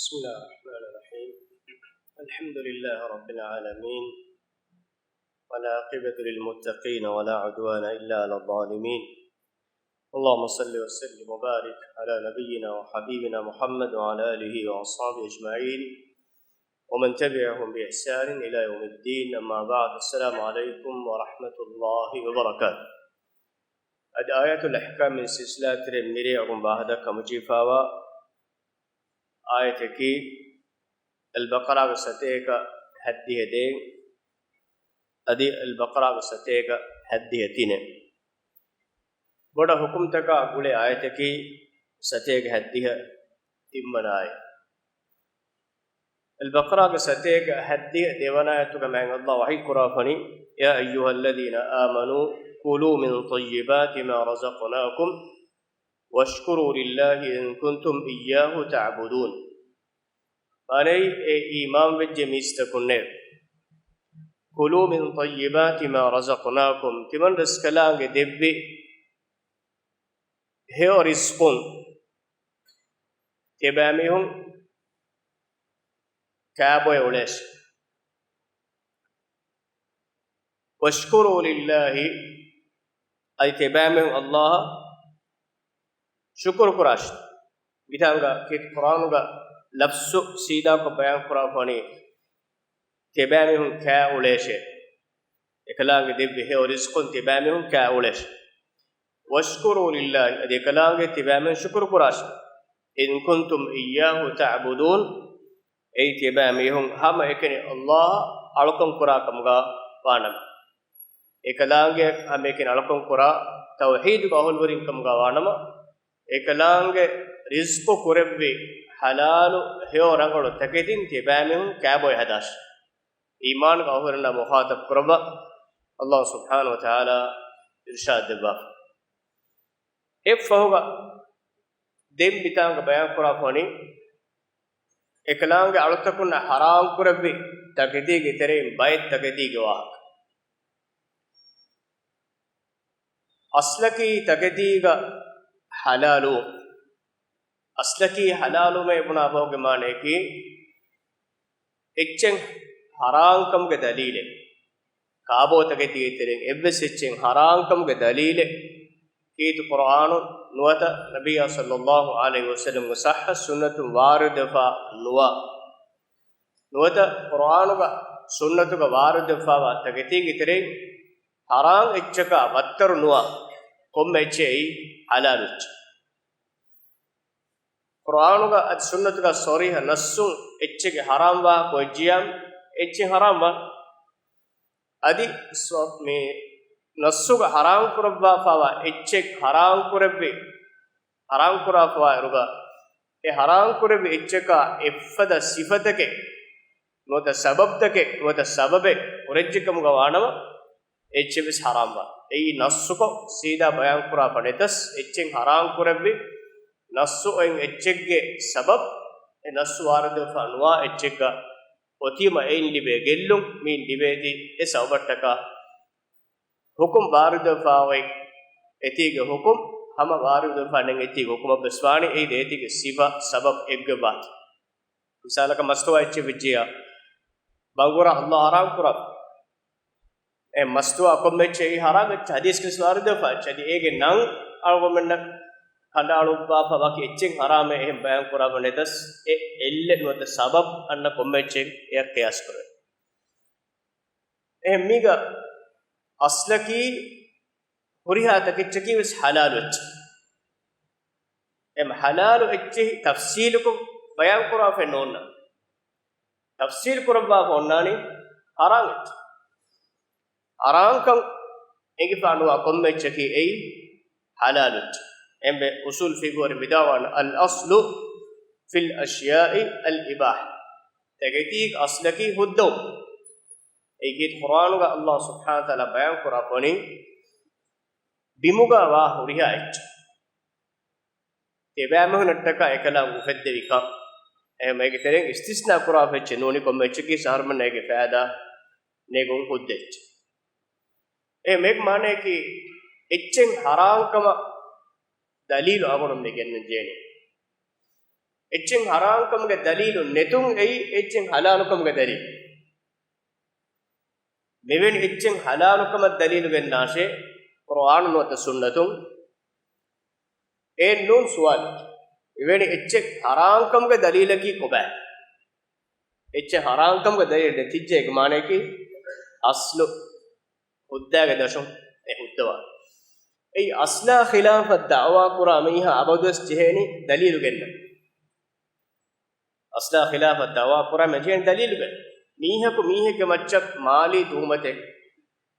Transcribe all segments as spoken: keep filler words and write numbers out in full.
بسم الله الرحمن الرحيم. الحمد لله رب العالمين، والعاقبة للمتقين، ولا عدوان إلا على الظالمين. اللهم صل وسلم وبارك على نبينا وحبيبنا محمد وعلى آله وأصحابه أجمعين، ومن تبعهم بإحسان إلى يوم الدين. أما بعد، السلام عليكم ورحمة الله وبركاته. އަދި އާޔަތުލް އަޙްކާމް ސިލްސިލާ ތެރެއިން މިރޭ އަޅުން ވާހަކަ ދައްކަމުޖެހިފައިވާ އާޔަތަކީ އަލްބަޤަރާގެ ސަތޭކަ ހައްދިހަ ދޭއް އަދި އަލްބަޤަރާގެ ސަތޭކަ ހައްދިހަ ތިނެއް. ބޮޑަށް ޙުކުމްތަކާ ގުޅޭ އާޔަތަކީ ސަތޭކަ ހައްދިހަ ތިންވަނަ އާޔަތް. އަލްބަޤަރާގެ ސަތޭކަ ހައްދިހަ ދެވަނަ އާޔަތުގަ މާތް ﷲ ވަޙީ ކުރާފަނީ، يا أيها الذين آمنوا كلوا من طيبات ما رزقناكم واشكروا لله إن كنتم إياه تعبدون. މާނައީ، އޭ އީމާންވެއްޖެ މީސްތަކުންނޭ، كلوا من طيبات ما رزقناكم، ތިމަން ރަސްކަލާނގެ ދެއްވި ހެޔޮ ރިޒްޤުން ތިބާމީހުން ކާބޮއެ އުޅޭށޭ. واشكروا لله، އަދި ތިބާމީހުން ﷲ އަށް ޝުކުރު ކުރާށޭ. މިތާނގަ ކީރިތި ޤުރްއާނުގަ ލަފްޒު ސީދާކޮށް ބަޔާން ކުރާފަނީ، ތިބާމީހުން ކާ އުޅޭށޭ. އެކަލާނގެ ދެއްވި ހެޔޮ ރިޒްޤުން ތިބާމީހުން ކާ އުޅޭށޭ. واشكروا لله، އަދި އެކަލާނގެ ތިބާމީހުން ޝުކުރު ކުރާށޭ. إن كنتم إياه تعبدون، އެއީ ތިބާމީހުން ހަމައެކަނި ﷲ އަށް އަޅުކަން ކުރާ ކަމުގަ ވާނަމަ. އެކަލާނގެ ހަމައެކަނި އަޅުކަން ކުރާ ތައުޙީދުގެ އަހުލުވެރިން ކަމުގަ ވާނަމަ، އެކަލާނގެ ރިޒްޤު ކުރެއްވި ޙަލާލު ހެޔޮ ރަނގަޅު ތަކެތިން ތިބާމީހުން ކާބޮއެ ހަދާށޭ. އީމާންގެ އަހުރެންނާ މުޚާޠަބް ކުރައްވާ ﷲ ސުބްޙާނަހޫ ވަތަޢާލާ އިރްޝާދު ދެއްވާފަ. އެއަށްފަހުގަ ދެން މިތާނގަ ބަޔާން ކުރާފަނީ، އެކަލާނގެ އަޅުތަކުންނަށް ޙަރާމް ކުރެއްވި ތަކެތީގެ ތެރެއިން ބައެއް ތަކެތީގެ ވާހަކަ. އަސްލަކީ ތަކެތީގަ ޙަލާލު. އަސްލަކީ ޙަލާލުވުމޭ ބުނާ ބަހުގެ މާނަޔަކީ، އެއްޗެއް ޙަރާމްކަމުގެ ދަލީލެއް، ކާބޯ ތަކެތީގެ ތެރެއިން އެއްވެސް އެއްޗެއް ޙަރާމްކަމުގެ ދަލީލެއް، ކީރިތި ޤުރްއާނުން ނުވަތަ ނަބިއްޔާ ޞައްލައްލާހު ޢަލައިހި ވަސައްލަމްގެ ޞައްޙަ ސުންނަތުން ވާރިދުވެފަ ނުވާ، ނުވަތަ ޤުރްއާނުގަ ސުންނަތުގަ ވާރިދުވެފަވާ ތަކެތީގެ ތެރެއިން ޙަރާމް އެއްޗަކާ ވައްތަރު ނުވާ ކޮންމެ އެއްޗެއް އެއީ ޙަލާލު އެއްޗެއް. ޤުރްއާނުގަ އަދި ސުންނަތުގަ ޞަރީޙަ ނައްޞުން އެއްޗެއްގެ ޙަރާމް ވާހަކަ އޮތްޖިޔާ، އެއްޗެއް ޙަރާމް ވާނެ. އަދި ސޮ-، މި ނައްޞުގަ ޙަރާމް ކުރައްވާފަވާ އެއްޗެއް ޙަރާމް ކުރެއްވި، ޙަރާމް ކުރާފަވާ އިރުގަ، އެ ޙަރާމް ކުރެއްވި އެއްޗަކާ އެއްފަދަ ސިފަތަކެއް ނުވަތަ ސަބަބްތަކެއް، ނުވަތަ ސަބަބެއް ކުރެއްޖެ ކަމުގަ ވާނަމަ، އެއްޗެއް ވެސް ޙަރާމް ވާނެ. އެއީ ނައްޞުކޮށް ސީދާ ބަޔާން ކުރާފަ ނެތަސް، އެއްޗެއް ޙަރާމް ކުރެއްވި ނައްޞު އޮތް އެއްޗެއްގެ ސަބަބް، އެ ނައްޞު ވާރިދުވެފަ ނުވާ އެއްޗެއްގަ އޮތީމަ އެއިން ލިބޭ ގެއްލުން، މިއިން ލިބޭތީ އެ ސަބަބަށްޓަކާ. ޙުކުމް ވާރިދުވެފަ އޮތް އެތީގެ ޙުކުމް ހަމަ ވާރިދުވެފަ ނެތް އެތީގެ ޙުކުމަށް ވެސް ވާނީ، އެއީ ދޭތީގެ ސިފަ ސަބަބް އެއްގޮތް ވާތީ. މިސާލަކަށް މަސްތުވާ އެއްޗެއް ވެއްޖިޔާ، ބަނގުރާ ﷲ ޙަރާމް ކުރާފަ. އެ މަސްތުވާ ކޮންމެ އެއްޗެއް އެއީ ޙަރާމް އެއްޗެއް ހަދީސް ވެސް ވާރިދުވެފަ އެއްޗެއް. އަދި އޭގެ ނަން އަޅުގަނޑުމެންނަށް ކަނޑައަޅުއްވާފަ ވަކި އެއްޗެއް ޙަރާމޭ އެހެން ބަޔާން ކުރާފަ ނެތަސް، އެ އެއްލެއް ނުވަތަ ސަބަބް އަންނަ ކޮންމެ އެއްޗެއް އެއަށް ޤިޔާސް ކުރޭ. އެހެން މީގަ އަސްލަކީ ހުރިހާ ތަކެއްޗަކީ ވެސް ޙަލާލު އެއްޗެއް. އެމަ ޙަލާލު އެއްޗެހި ތަފްޞީލުކޮށް ބަޔާން ކުރާފައެއް ނޯންނާނެ. ތަފްޞީލް ކުރައްވާފަ އޮންނާނީ ޙަރާމް އެއްޗެއް. ޙަރާމްކަން އެނގިފަ ނުވާ ކޮންމެ އެއްޗަކީ އެއީ ޙަލާލު އެއްޗެއް. އެނބެ އުޞޫލު ފިޤުހު ވަރި ވިދާވާން، الأصل في الأشياء الإباحة. ތަކެތީގެ އަސްލަކީ ހުއްދަވުން. އެއީ ކީރިތި ޤުރްއާނުގަ ﷲ ސުބްޙާނަހޫ ވަތަޢާލާ ބަޔާން ކުރާ ފަނީ ބިމުގަ ވާ ހުރިހާ އެއްޗެއް ތިބާމީހުންނަށްޓަކާ އެކަލާނގެ އުފެއްދެވިކަން. އެހެން އޭގެ ތެރެއިން އިސްތިސްނާ ކުރާފަ އެއްޗެއް ނޫނީ ކޮންމެ އެއްޗަކީ އަހަރުމެންނަށް އޭގެ ފައިދާ ނެގުން ހުއްދަ އެއްޗެއް. އެހެން އޭގެ މާނަޔަކީ އެއްޗެއް ޙަރާމްކަމަށް ދަލީލު އަޅުގަނޑުމެން މި ގެންނަން ޖެހޭނީ. އެއްޗެއް ޙަރާމްކަމުގެ ދަލީލު ނެތުން އެއީ އެއްޗެއް ޙަލާލުކަމުގެ ދަލީލު. މެވެނި އެއްޗެއް ޙަލާލުކަމަށް ދަލީލު ގެންނާށޭ، ޤުރުއާނުން ނުވަތަ ސުންނަތުން. އެއެއް ނޫން ސުވާލެއް. އެވެނި އެއްޗެއް ޙަރާމްކަމުގެ ދަލީލަކީ ކޮބާ؟ އެއްޗެއް ޙަރާމްކަމުގެ ދަލީލު ނެތިއްޖެއްޔާ މާނައަކީ އަސްލު ހުއްދައިގެ ދަށުން އެ ހުއްދަވާނެ. އެއީ އަސްލާ ޚިލާފަށް ދަޢުވާ ކުރާ މީހާ އަބަދުވެސް ޖެހޭނީ ދަލީލު ގެންނަން. އަސްލާ ޚިލާފަށް ދަޢުވާ ކުރާ މީހާ ޖެހޭނީ ދަލީލު ގެން. މީހަކު މީހެއްގެ މައްޗަށް މާލީ ތުހުމަތެއް،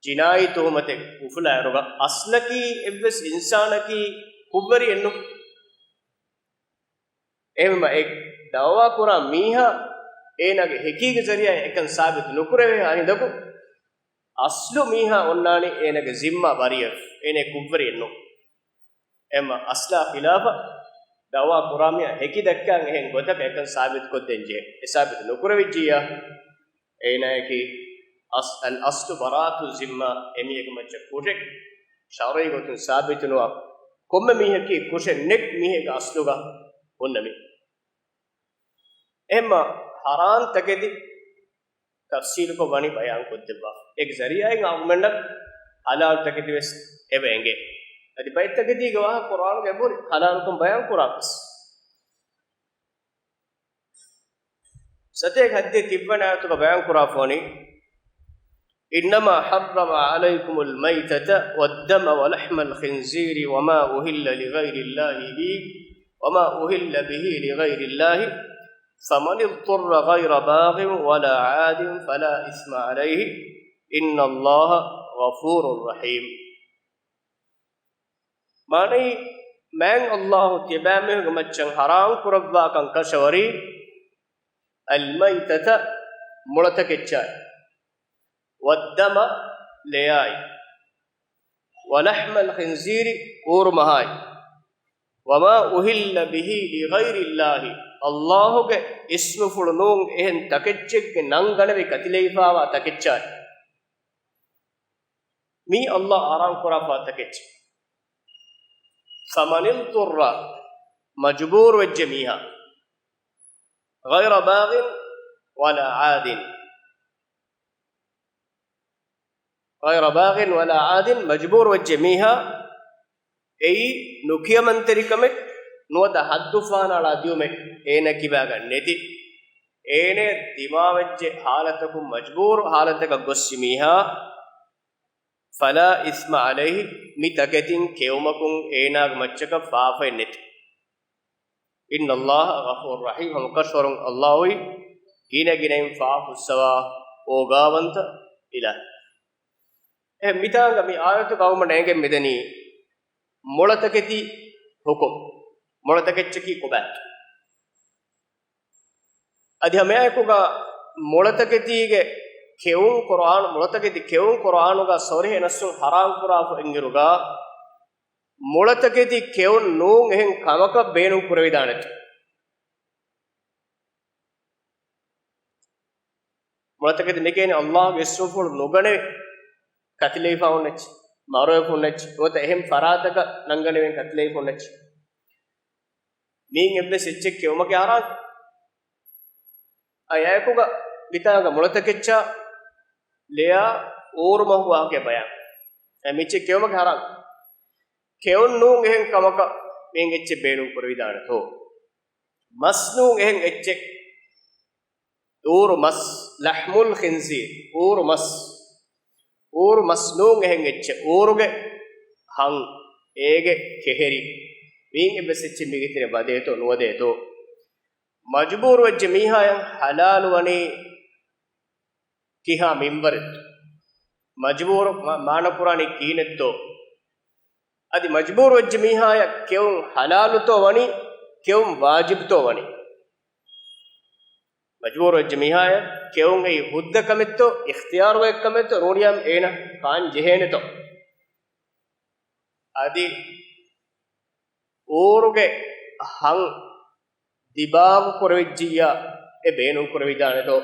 ޖިނާއީ ތުހުމަތެއް އުފުލާއިރުގަ އަސްލަކީ އެއްވެސް އިންސާނަކީ ކުށްވެރިއެއް ނޫން. އެހެންވީމަ އެ ދަޢުވާ ކުރާ މީހާ އޭނާގެ ހެކީގެ ޒަރީޢާއިން އެކަން ސާބިތު ނުކުރެވޭ އަނެއް ދަކު، އަސްލު މީހާ އޮންނާނީ އޭނާގެ ޒިންމާ ބަރީއަށް، އޭނާ ކުށްވެރިއެއް ނޫން. އެހެންވީމަ އަސްލާ ޚިލާފަށް ދަޢުވާ ކުރާ މީހާ ހެކި ދައްކާން އެހެން ގޮތަކަށް އެކަން ސާބިތު ކޮށްދޭން ޖެހޭ. އެ ސާބިތު ނުކުރެވިއްޖިއްޔާ، އޭނާއަކީ އަސް-، އަލް އަސްލު ބަރާއަތު ޒިންމާ، އެމީހެއްގެ މައްޗަށް ކުށެއް ޝަރުޢީ ގޮތުން ސާބިތުނުވާ، ކޮންމެ މީހަކީ ކުށެއް ނެތް މީހެއްގެ އަސްލުގަ ހުންނަ މީ. އެހެންވީމަ ޙަރާމް ތަކެތި ތަފްޞީލުކޮށް ވަނީ ބަޔާން ކޮށްދެއްވާފަ. އޭގެ ޒަރީޢާއިން އަޅުގަނޑަށް ޙަލާލު ތަކެތި ވެސް އެބަ އެނގޭ. އަދި ބައެއް ތަކެތީގެ ވާހަކަ ޤުރުއާނުގަ އެބަހުރި ޙަލާލުކަން ބަޔާން ކުރާ ވެސް. ސަތޭކަ ހަތްދިހަ ތިންވަނަ އާޔަތުގަ ބަޔާން ކުރާފަ ވަނީ، إنما حرم عليكم الميتة والدم ولحم الخنزير وما أهل لغير الله به، وما أهل به لغير الله، فمن اضطر غير باغ ولا عاد فلا إثم عليه، إن الله غفور رحيم. މާނައީ، މާތް ﷲ ތިޔަބައިމީހުންގެ މައްޗަށް ޙަރާމް ކުރައްވާކަން ކަށަވަރީ، الميتة، މުޅަތަކެއްޗާއި، والدم، ލެޔާއި، ولحم الخنزير، އޫރުމަހާއި، وما أهل به لغير الله، ﷲ ގެ އިސްމުފުޅު ނޫން އެހެން ތަކެއްޗެއްގެ ނަން ގަނެވި ކަތިލެވިފައިވާ ތަކެއްޗާއި. މީ ﷲ ޙަރާމް ކުރާފަ ތަކެއްޗެއް. فمن اضطر، މަޖުބޫރު ވެއްޖެ މީހާ، غير باغ ولا عاد، غير باغ ولا عاد، މަޖުބޫރު ވެއްޖެ މީހާ، އެއީ ނުކިޔަމަންތެރިކަމެއް ނުވަތަ ޙައްދު ފަހަނައަޅާ ދިޔުމެއް އޭނަ ކިބާގަ ނެތި، އޭނަ ދިމާވެއްޖެ ޙާލަތަކުން، މަޖުބޫރު ޙާލަތަކަށް ގޮއްސި މީހާ، فلا إثم عليه، މި ތަކެތިން ކެއުމަކުން އޭނާގެ މައްޗަކަށް ފާފައެއް ނެތި. إن الله غفور رحيم، ހަމަކަށަވަރުން ﷲ އީ ގިނަގިނައިން ފާފަ ފުއްސަވާ އޯގާވަންތަ އިލާހެއް. އެހެން މިތާނގަ މި އާޔަތުގަ އަޅުގަނޑަށް އެނގެން މިދަނީ މުޅަތަކެތި ޙުކުމް. މުޅަތަކެއްޗަކީ ކޮބާ؟ އަދި ހަމައެކުގަ މުޅަތަކެތީގެ ކެއުން ޤުރުއާނު، މުޅަތަކެތި ކެއުން ޤުރުއާނުގަ ޞަރީޙު ނައްޞުން ޙަރާމް ކުރާފަ އިންއިރުގަ، މުޅަތަކެތި ކެއުން ނޫން އެހެން ކަމަކަށް ބޭނުން ކުރެވިދާނެތޯ؟ މުޅަތަކެތި މި ކިޔަނީ ﷲ ގެ އިސްމުފުޅު ނުގަނެވި ކަތިލެވިފަ ހުންނަ އެއްޗެއް، މަރުވެފަ ހުންނަ އެއްޗެއް، ނުވަތަ އެހެން ފަރާތަކަށް ނަންގަނެވެން ކަތިލެވިފަ ހުންނަ އެއްޗެއް. މީން އެއްވެސް އެއްޗެއް ކެއުމަކީ ޙަރާމް. އާ އެއާއެކުގަ މިތާނގަ މުޅަތަކެއްޗާ ލެޔާ އޫރުމަހު ވާހަކަ ބަޔާން. އެ މިއެއްޗެއް ކެއުމަކީ ޙަރާމް. ކެއުން ނޫން އެހެން ކަމަކަށް މިހެން އެއްޗެއް ބޭނުން ކުރެވިދާނެތޯ؟ މަސް ނޫން އެހެން އެއްޗެއް، އޫރު މަސް، لحم الخنزير، އޫރު މަސް. އޫރު މަސް ނޫން އެހެން އެއްޗެއް، އޫރުގެ ހަން، އޭގެ ކެހެރި، މީން އެއްވެސް އެއްޗެއް މީގެ ތެރެއަށް ވަދޭތޯ ނުވަދޭތޯ؟ މަޖުބޫރު ވެއްޖެ މީހާޔަށް ޙަލާލު ވަނީ ކިހާ މިންވަރެއްތޯ؟ މަޖުބޫރު މާ-، މާނަ ކުރާނީ ކިހިނެއްތޯ؟ އަދި މަޖުބޫރު ވެއްޖެ މީހާޔަށް ކެއުން ޙަލާލުތޯ ވަނީ، ކެއުން ވާޖިބުތޯ ވަނީ؟ މަޖުބޫރު ވެއްޖެ މީހާޔަށް ކެއުން އެއީ ހުއްދަ ކަމެއްތޯ، އިޚްތިޔާރުވޭ ކަމެއްތޯ، ނޫނިއްޔާ އޭނަ ކާން ޖެހޭނެތޯ؟ އަދި އޫރުގެ ހަން ދިބާގު ކުރެވިއްޖިއްޔާ އެ ބޭނުން ކުރެވިދާނެތޯ؟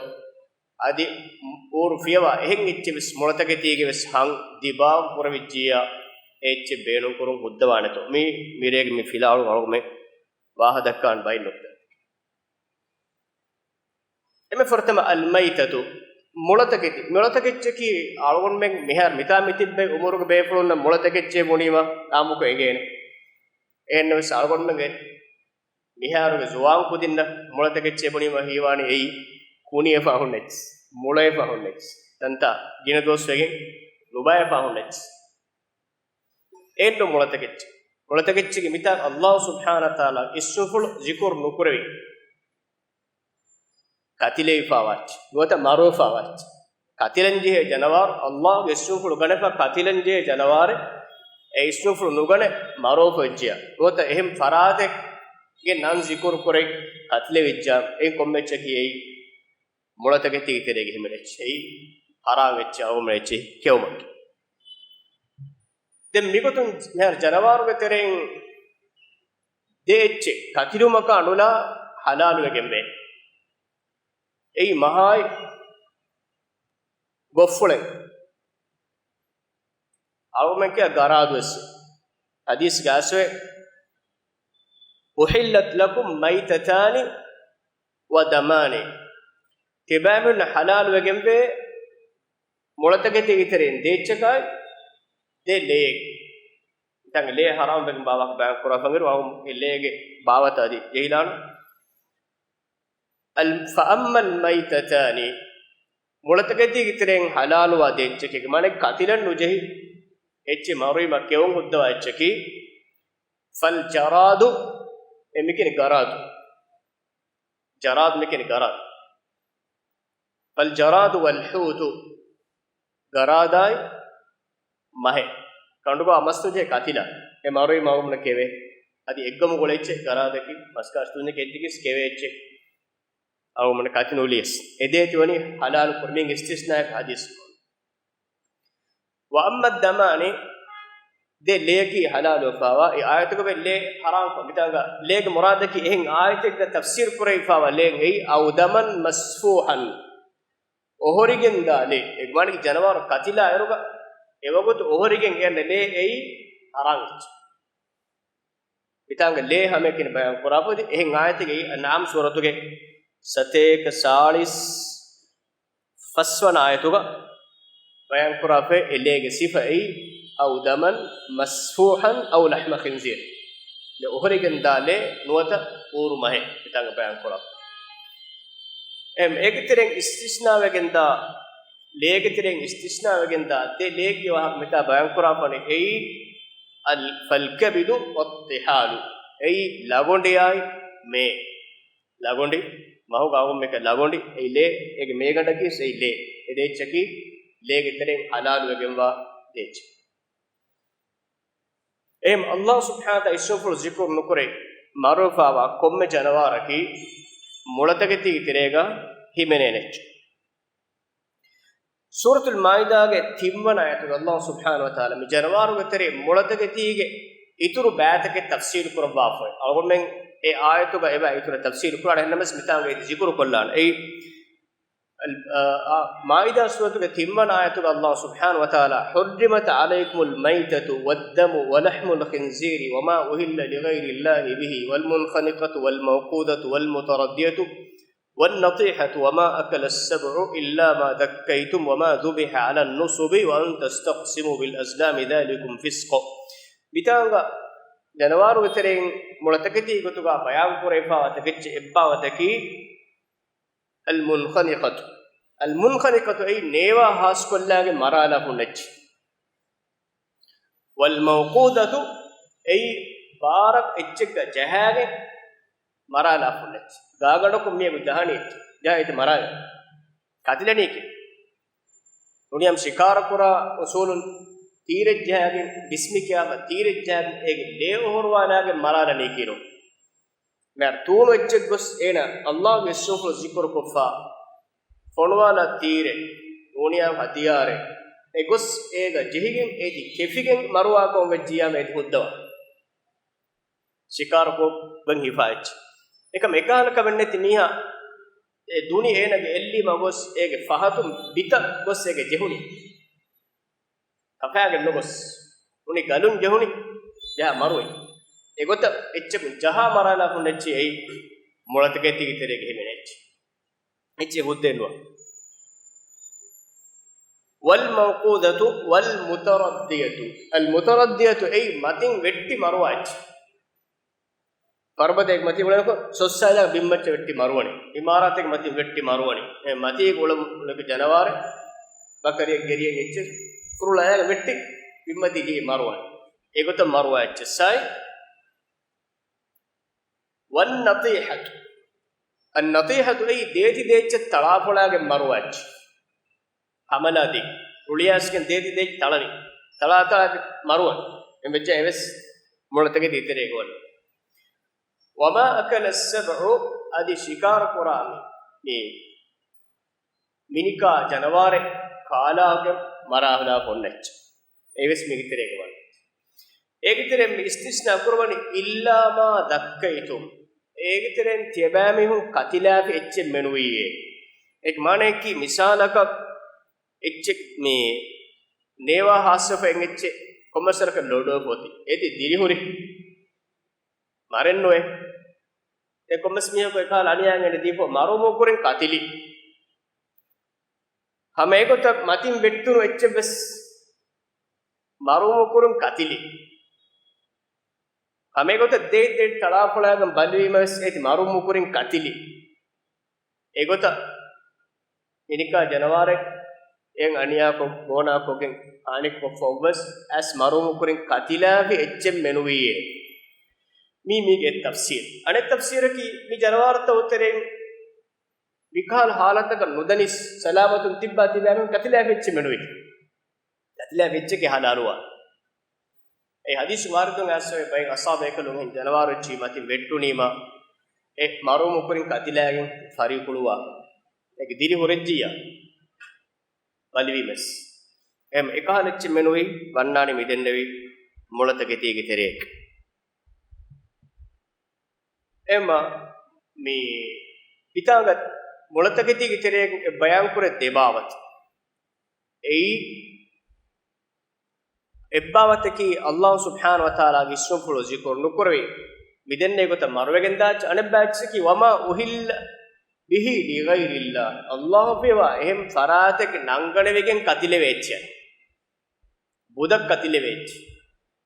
އަދި އޫރު ފިޔަވާ އެހެން އެއްޗެއް ވެސް މުޅަތަކެތީގެ ވެސް ހަން ދިބާގު ކުރެވިއްޖިއްޔާ އެ އެއްޗެއް ބޭނުން ކުރުން ހުއްދަވާނެތޯ؟ މީ މިރޭގެ މި ފިލާވަޅު އަޅުގަނޑުމެން ވާހަ ދައްކާން ބައެއް ނުކުތާ. އެންމެ ފުރަތަމަ އަލްމައިތަތު، މުޅަތަކެތި. މުޅަތަކެއްޗަކީ އަޅުގަނޑުމެން މިހާރު މިތާ މިތިއްބެވި އުމުރުގެ ބޭފުޅުންނަށް މުޅަތަކެއްޗޭ ބުނީމަ އާއްމުކޮށް އެނގޭނެ. އެހެންނަމަވެސް އަޅުގަނޑުމެންގެ މިހާރުގެ ޒުވާން ކުދިންނަށް މުޅަތަކެއްޗޭ ބުނީމަ ހީވާނީ އެއީ ކުނިއެފަ ހުންނަ އެއްޗެއް، މުޅައެފަ ހުންނަ އެއްޗެއް، ތަންތާ ގިނަ ދުވަސް ވެގެން ނުބައެފަ ހުންނަ އެއްޗެއް. އެއްނު މުޅަތަކެއްޗެއް. މުޅަތަކެއްޗެއްގެ މިތާ އައްލާހު ސުބްޙާނަހު ވަތަޢާލާ އިސްމުފުޅު ޒިކުރު ނުކުރެވި ކަތިލެވިފާވާ އެއްޗެއް، ނުވަތަ މަރުވެފާވާ އެއްޗެއް. ކަތިލަން ޖެހޭ ޖަނަވާރު، އައްލާހުގެ އިސްމުފުޅު ގަނެފަ ކަތިލަން ޖެހޭ ޖަނަވާރެއް، އެ އިސްމުފުޅު ނުގަނެ މަރުވެފަ ވެއްޖިޔާ، ނުވަތަ އެހެން ފަރާތެއްގެ ނަން ޒިކުރު ކުރެ ކަތިލެވިއްޖާ، އެ ކޮންމެ އެއްޗަކީ އެއީ މުޅަތަކެތީގެ ތެރޭގަ ހިމެނޭ އެއްޗެއް، އެއީ ހަރާމް އެއްޗެއް، އަޅުގަނޑުމެން އެއްޗެއް ކެއުމަކީ. ދެން މިގޮތުން މިހާރު ޖަނަވާރުގެ ތެރެއިން ދެ އެއްޗެއް ކަތިލުމަކާ ނުލާ ހަލާލުވެގެންވޭ. އެއީ މަހާއި ގޮށްފުޅެއް. އަޅުގަނޑުމެން ކިޔާ ގަރާދު ވެސް. ޙަދީޘްގައި އައިސްފައި، "أحلت لكم ميتتان ودمان." ތިބާމެންނަށް ޙަލާލުވެގެންވޭ މުޅަތަކެތީގެ ތެރެއިން ދެ އެއްޗަކާއި ދެ ލެއެއް. މިތާނގެ ލޭ ޙަރާމް ވެގެންވާ ވާހަކަ ބަޔާން ކުރާ ފަންގިރު އަހު އެ ލޭގެ ބާވަތަށް އަދި ޖެހިލާނު. އަލް، فأما الميتتان، މުޅަތަކެތީގެ ތެރެއިން ޙަލާލުވާ ދެ އެއްޗެކޭ، މާނަ ކަތިލަން ނުޖެހި އެއްޗެއް، މަރުވީމަ ކެއުން ހުއްދަވާ އެއްޗަކީ، فالجراد، އެ މިކިނި ގަރާދު. ޖަރާދު މިކިނި ގަރާދު. فالجراد والحوت، ގަރާދާއި މަހެއް. ކަނޑުގަ މަސް ނުޖެހޭ ކަތިލަ. އެ މަރުވީ މަގުމުނަ ކެވޭ. އަދި އެއްގަމު ގުޅޭ އެއްޗެއް ގަރާދަކީ، މަސް ކާސް ތުންޏެކޭ އެއްޗެކޭ ކެވޭ އެއްޗެއް. އަޅުގަނޑު ކަތި ނުލިޔަސް. އެ ދޭތި ވަނީ ޙަލާލު ކުރުމިން އިސްތިސްނާއެއް ޙަދީޘް. وأما الدمان، ދެ ލެޔަކީ ޙަލާލުވެފާވާ، އެ އާޔަތުގަ ވެ ލޭ ޙަރާމް ކޮށް، މިތާނގަ ލޭގެ މުރާދަކީ އެހެން އާޔަތެއްގަ ތަފްސީރު ކުރެވިފާވާ ލޭ އެއީ، أو دما مسفوحا، އޮހޮރިގެން ދާ ލޭ، އެ ވަނީ ޖަނަވާރު ކަތިލާ އިރުގަ އެވަގުތު އޮހޮރިގެން އެންނަ ލޭ އެއީ ޙަރާމް އެއްޗެއް. މިތާނގަ ލޭ ހަމައެކަނި ބަޔާން ކުރާފަދި އެހެން އާޔަތެއް އެއީ، އަންޢާމް ސޫރަތުގެ ސަތޭކަ ސާޅީސް ފަސްވަނަ އާޔަތުގަ ބަޔާން ކުރާފައި އެ ލޭގެ ސިފައީ، أو دما مسفوحا أو لحم خنزير. ލެ އޮހޮރިގެން ދާ ލޭ ނުވަތަ އޫރު މަހެއް މިތާނގަ ބަޔާން ކުރާ. އެހެން އޭގެ ތެރެއިން އިސްތިސްނާވެގެން ދާ، ލޭގެ ތެރެއިން އިސްތިސްނާވެގެން ދާ ދެ ލޭގެ ވާހަކަ މިތާ ބަޔާން ކުރާފަނި އެއީ، އަލް، فالكبد والطحال، އެއީ ލަގޮނޑިއާއި މޭ. ލަގޮނޑި، މަހުގަ އަހުންމެކަ ލަގޮނޑި، އެއީ ލޭ، އޭގެ މޭގަނޑަކީ އެއީ ލޭ. އެ ދޭއްޗަކީ ލޭގެ ތެރެއިން ޙަލާލުވެގެންވާ ދޭއްޗެއް. އެހެން އައްލާހު ސުބްޙާނަހު ވަތަޢާލާ އިސްމުފުޅު ޒިކުރު ނުކުރެ މަރުވެފާވާ ކޮންމެ ޖަނަވާރަކީ މުޅަތަކެތީގެ ތެރޭގަ ހިމެނޭނެ އެއްޗެއް. ސޫރަތުލް މާއިދާގެ ތިންވަނަ އާޔަތުގަ އައްލާހު ސުބްޙާނަހު ވަތަޢާލާ މި ޖަނަވާރުގެ ތެރެ މުޅަތަކެތީގެ އިތުރު ބައިތަކެއް ތަފްސީލު ކުރައްވާފައި. އަޅުގަނޑުމެން އެ އާޔަތުގަ އެބަ އިތުރަށް ތަފްސީލު ކުރާނެ، އެހެންނަމަވެސް މިތާނގަ އެއީ ޒިކުރު ކޮށްލާނެ. އެއީ، އަލް، އާ، އާ، މާއިދާ ސޫރަތުގެ ތިންވަނަ އާޔަތުގަ އައްލާހު ސުބްޙާނަހު ވަތަޢާލާ، حُرِّمَتْ عَلَيْكُمُ الْمَيْتَةُ وَالدَّمُ وَلَحْمُ الْخِنزِيرِ وَمَا أُهِلَّ لِغَيْرِ اللَّهِ بِهِ وَالْمُنْخَنِقَةُ وَالْمَوْقُوذَةُ وَالْمُتَرَدِّيَةُ وَالنَّطِيحَةُ وَمَا أَكَلَ السَّبُعُ إِلَّا مَا ذَكَّيْتُمْ وَمَا ذُبِحَ عَلَى النُّصُبِ وَأَنْ تَسْتَقْسِمُوا بِالْأَزْلَامِ ذَٰلِكُمْ فِسْقٌ. މިތާނގަ ޖަނަވާރުގެ ތެރެއިން މުޅަތަކެތީ ގޮތުގަ ބަޔާން ކުރެވިފާވާ ތަކެއްޗެއް އެއްބާވަތަކީ އަލް މުންޚަނިޤަތު. އަލް މުންޚަނިޤަތު އެއީ ނޭވާ ހާސްކޮށްލާގެން މަރާލާ ހުންނަ އެއްޗެއް. ވަލް މައުޤޫދަތު އެއީ ބާރަށް އެއްޗެއްގަ ޖަހާގެން މަރާލާ ހުންނަ އެއްޗެއް. ގާގަނޑަކުން މީހަކު ޖަހަނީ އެއްޗެއް. ޖަހާ އެތި މަރާލާ. ކަތިލަނީކީ. ނޫނީ ހަމަ ޝިކާރަ ކުރާ އުސޫލުން ތީރެއް ޖަހާގެން، ބިސްމި ކިޔާފަ ތީރެއް ޖަހާގެން އޭގެ ލޭ އޮހޮރުވާލާގެން މަރާލަނީކީ ނޫން. މިހާރު ތޫނު އެއްޗެއް ގޮސް އޭނަ އައްލާހުގެ އިސްމުފުޅު ޒިކުރު ކޮށްފަ، ފޮނުވާލާ ތީރެއް، ނޫނީ ހަތިޔާރެއް، އެ ގޮސް އޭގަ ޖެހިގެން އޭތި ކެފިގެން މަރުވާކަމަށް ވެއްޖިއްޔާމަ އޭތި ހުއްދަވާ. ޝިކާރަކޮށްގެން ހިފާ އެއްޗެއް. އެކަމް އެކަހަލަ ކަމެއް ނެތި މީހާ އެ ދުނި އޭނަގެ އެއްލީމަ ގޮސް އޭގެ ފަހަތުން ބިތަށް ގޮސް އޭގެ ޖެހުނީ. ކަފާގެން ނުގޮސް. ނޫނީ ގަލުން ޖެހުނީ. ޖަހާ މަރުވައި. އެގޮތަށް އެއްޗަކުން ޖަހާ މަރާލާ ހުންނަ އެއްޗެއް އެއީ މުޅަތަކެތީގެ ތެރޭގަ ހިމެނޭ އެއްޗެއް. އެއްޗެއް ހުއްދައެއް ނުވާ. والموقوذة والمتردية. المتردية އެއީ މަތިން ވެއްޓި މަރުވާ އެއްޗެއް. ފަރުބަދައެއް މަތިން އުޅެނިކޮށް، ސޮއްސާލާ ބިންމައްޗަށް ވެއްޓި މަރުވަނީ. އިމާރާތެއް މަތިން ވެއްޓި މަރުވަނީ. އެ މަތީގަ އުޅެމު ޖަނަވާރެއް، ބަކަރިއެއް ގެރިއެއް އެއްޗެއް ފުރޮޅައިގަ ވެއްޓި ބިންމަތީގަ މަރުވަނީ. އެގޮތަށް މަރުވާ އެއްޗެއްސާއި. والنطيحة. النطيحة އެއީ ދޭތި ދޭއްޗެއް ތަޅާފޮޅާގެން މަރުވާ އެއްޗެއް. ހަމަލާ ދިން. ރުޅިއައިސްގެން ދޭތި ދޭތި ތަޅަނީ. ތަޅާ ތަޅާ މަރުވަން. އެންމެ އެއްޗެއް އެވެސް މޮޅަތަކެތި ތެރޭގަ ވަނީ. وما أكل السبع، އަދި ޝިކާރަ ކުރާ މި، މި މިނިކާ ޖަނަވާރެއް ކާލާގެން މަރާލާ ހޮންނަ އެއްޗެއް. އެވެސް މީގެ ތެރޭގަ ވަނީ. އޭގެ ތެރެއިން މި އިސްތިސްނާ ކުރަވަނީ إلا ما ذكيتم. އޭގެ ތެރެއިން ތިޔަބައިމީހުން ކަތިލާފި އެއްޗެއް މެނުވީއޭ. އޭގެ މާނައަކީ މިސާލަކަށް އެއްޗެއް މި ނޭވާ ހާއްސަފަ އެއްޗެއް ކޮންމެސް ވަރަކަށް ލޮޑުވެފަ އޮތީ. އޭތި ދިރިހުރި މަރެއްނުވޭ. އެ ކޮންމެސް މީހަކު އެކަހަލަ އަނިޔާއެއް ދީފަ މަރުވުމުގެ ކުރިން ކަތިލި. ހަމަ އެގޮތަށް މަތިން ވެއްޓުނު އެއްޗެއްވެސް މަރުވުމުގެ ކުރިން ކަތިލި. ހަމަ އެގޮތަށް ދޭތި ދޭތި ތަޅާފޮޅާގަން ބަލިވީމަވެސް އޭތި މަރުވުމުގެ ކުރިން ކަތިލި. އެގޮތަށް މިނިކާ ޖަނަވާރެއް އެއަށް އަނިޔާކޮށް، ގޯނާކޮށްގެން ހާނިކޮށްފަ އޮއްވަސް އައިސް މަރުވުމުގެ ކުރިން ކަތިލާފި އެއްޗެއް މެނުވީއޭ. މީ މީގެ ތަފްސީރު. އަނެއް ތަފްސީރަކީ މި ޖަނަވާރުތައް ތެރެއިން މިކަހަލަ ހާލަތަކަށް ނުދަނިސް ސަލާމަތުން ތިއްބާ ތިބާމެން ކަތިލާފި އެއްޗެއް މެނުވީ. ކަތިލާފި އެއްޗެކޭ ހަލާލުވާ. އެ ޙަދީޘް ވާރިދުން އައިސްފައި ބައެއް އަޞްޙާބު ބޭކަލުން ޖަނަވާރު އެއްޗެއް މަތިން ވެއްޓުނީމަ، އެ މަރުވުމުގެ ކުރިން ކަތިލާގެން ފަރިކުޅުވާ. އޭގެ ދިރި ހުރެއްޖިއްޔާ ބަލިވީމަސް. އެހެން އެކަހަލަ އެއްޗެއް މެނުވީ ވަންނާނީ މިދެންނެވި މޮޅަތަކެތީގެ ތެރޭގަ. އެހެންމަ މި ހިތާގަ މޮޅަތަކެތީގެ ތެރޭގަ ބަޔާންކުރެ ދެ ބާވަތު. އެއީ، އެއްބާވަތަކީ ﷲ ސުބްޙާނަހޫ ވަތަޢާލާގެ އިސްމުފުޅު ޒިކުރު ނުކުރެވި، މިދެންނެވި ގޮތަށް މަރުވެގެންދާ އެއްޗެއް. އަނެއްބާ އެއްޗަކީ، وما أهل به لغير الله، ﷲ ފިޔަވާ އެހެން ފަރާތެއްގެ ނަންގަނެވިގެން ކަތިލެވޭ އެއްޗެއް. ބުދަށް ކަތިލެވޭ އެއްޗެއް،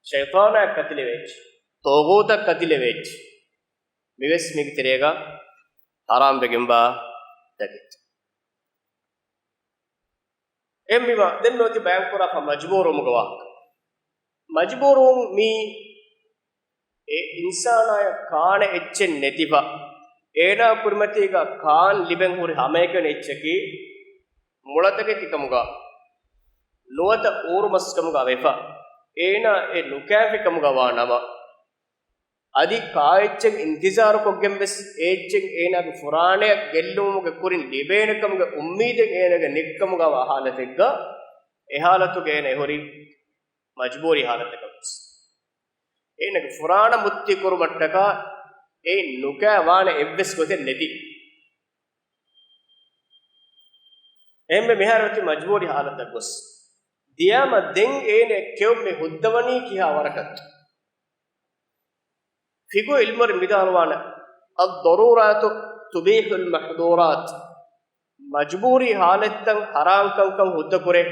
ޝައިޠާނާއަށް ކަތިލެވޭ އެއްޗެއް، ޠާޣޫތަށް ކަތިލެވޭ އެއްޗެއް. މިވެސް މީގެ ތެރޭގަ ޙަރާމްވެގެންވާ ތަކެއް. އެހެންވީމަ، ދެން މިއޮތީ ބަޔާންކުރާފަ މަޖުބޫރުވުމުގެ ވާހަކަ. މަޖުބޫރުވުން މީ އެ އިންސާނާޔަށް ކާނެ އެއްޗެއް ނެތިފަ، އޭނާ ކުރިމަތީގަ ކާން ލިބެން ހުރި ހަމައެކަނި އެއްޗަކީ، މޮޅަތަކެތިކަމުގަ ނުވަތަ އޫރުމަސްކަމުގަ ވެފަ، އޭނާ އެ ނުކާފިކަމުގަ ވާ ނަމަ، އަދި ކާއެއްޗެއް އިންތިޒާރުކޮށްގެން ވެސް އެއްޗެއް އޭނާގެ ފުރާނަޔަށް ގެއްލުމުގެ ކުރިން ލިބޭނެ ކަމުގެ އުއްމީދެއް އޭނާގެ ނެތްކަމުގަ ވާ ހާލަތެއްގަ، އެ ހާލަތުގަ އޭނާ އެ ހުރީ މަޖުބޫރީ ހާލަތަކަށް ވެސް. އޭނާގެ ފުރާނަ މުއްތި ކުރުމަށްޓަކާ އެ ނުކާ ވާނެ އެއްވެސް ގޮތެއް ނެތި. އެހެންވެ މިހާރު އޮތީ މަޖުބޫރީ ހާލަތަށް ގޮސް. ދިޔާމަ ދެން އޭނާ ކެއުން މި ހުއްދަވަނީ ކިހާ ވަރަކަށް؟ ފިޤުހު ޢިލްމުވެރިން ވިދާޅުވާނެ، الضرورات تبيح المحظورات. މަޖުބޫރީ ހާލަތްތައް ޙަރާމް ކަންކަން ހުއްދަކުރޭ.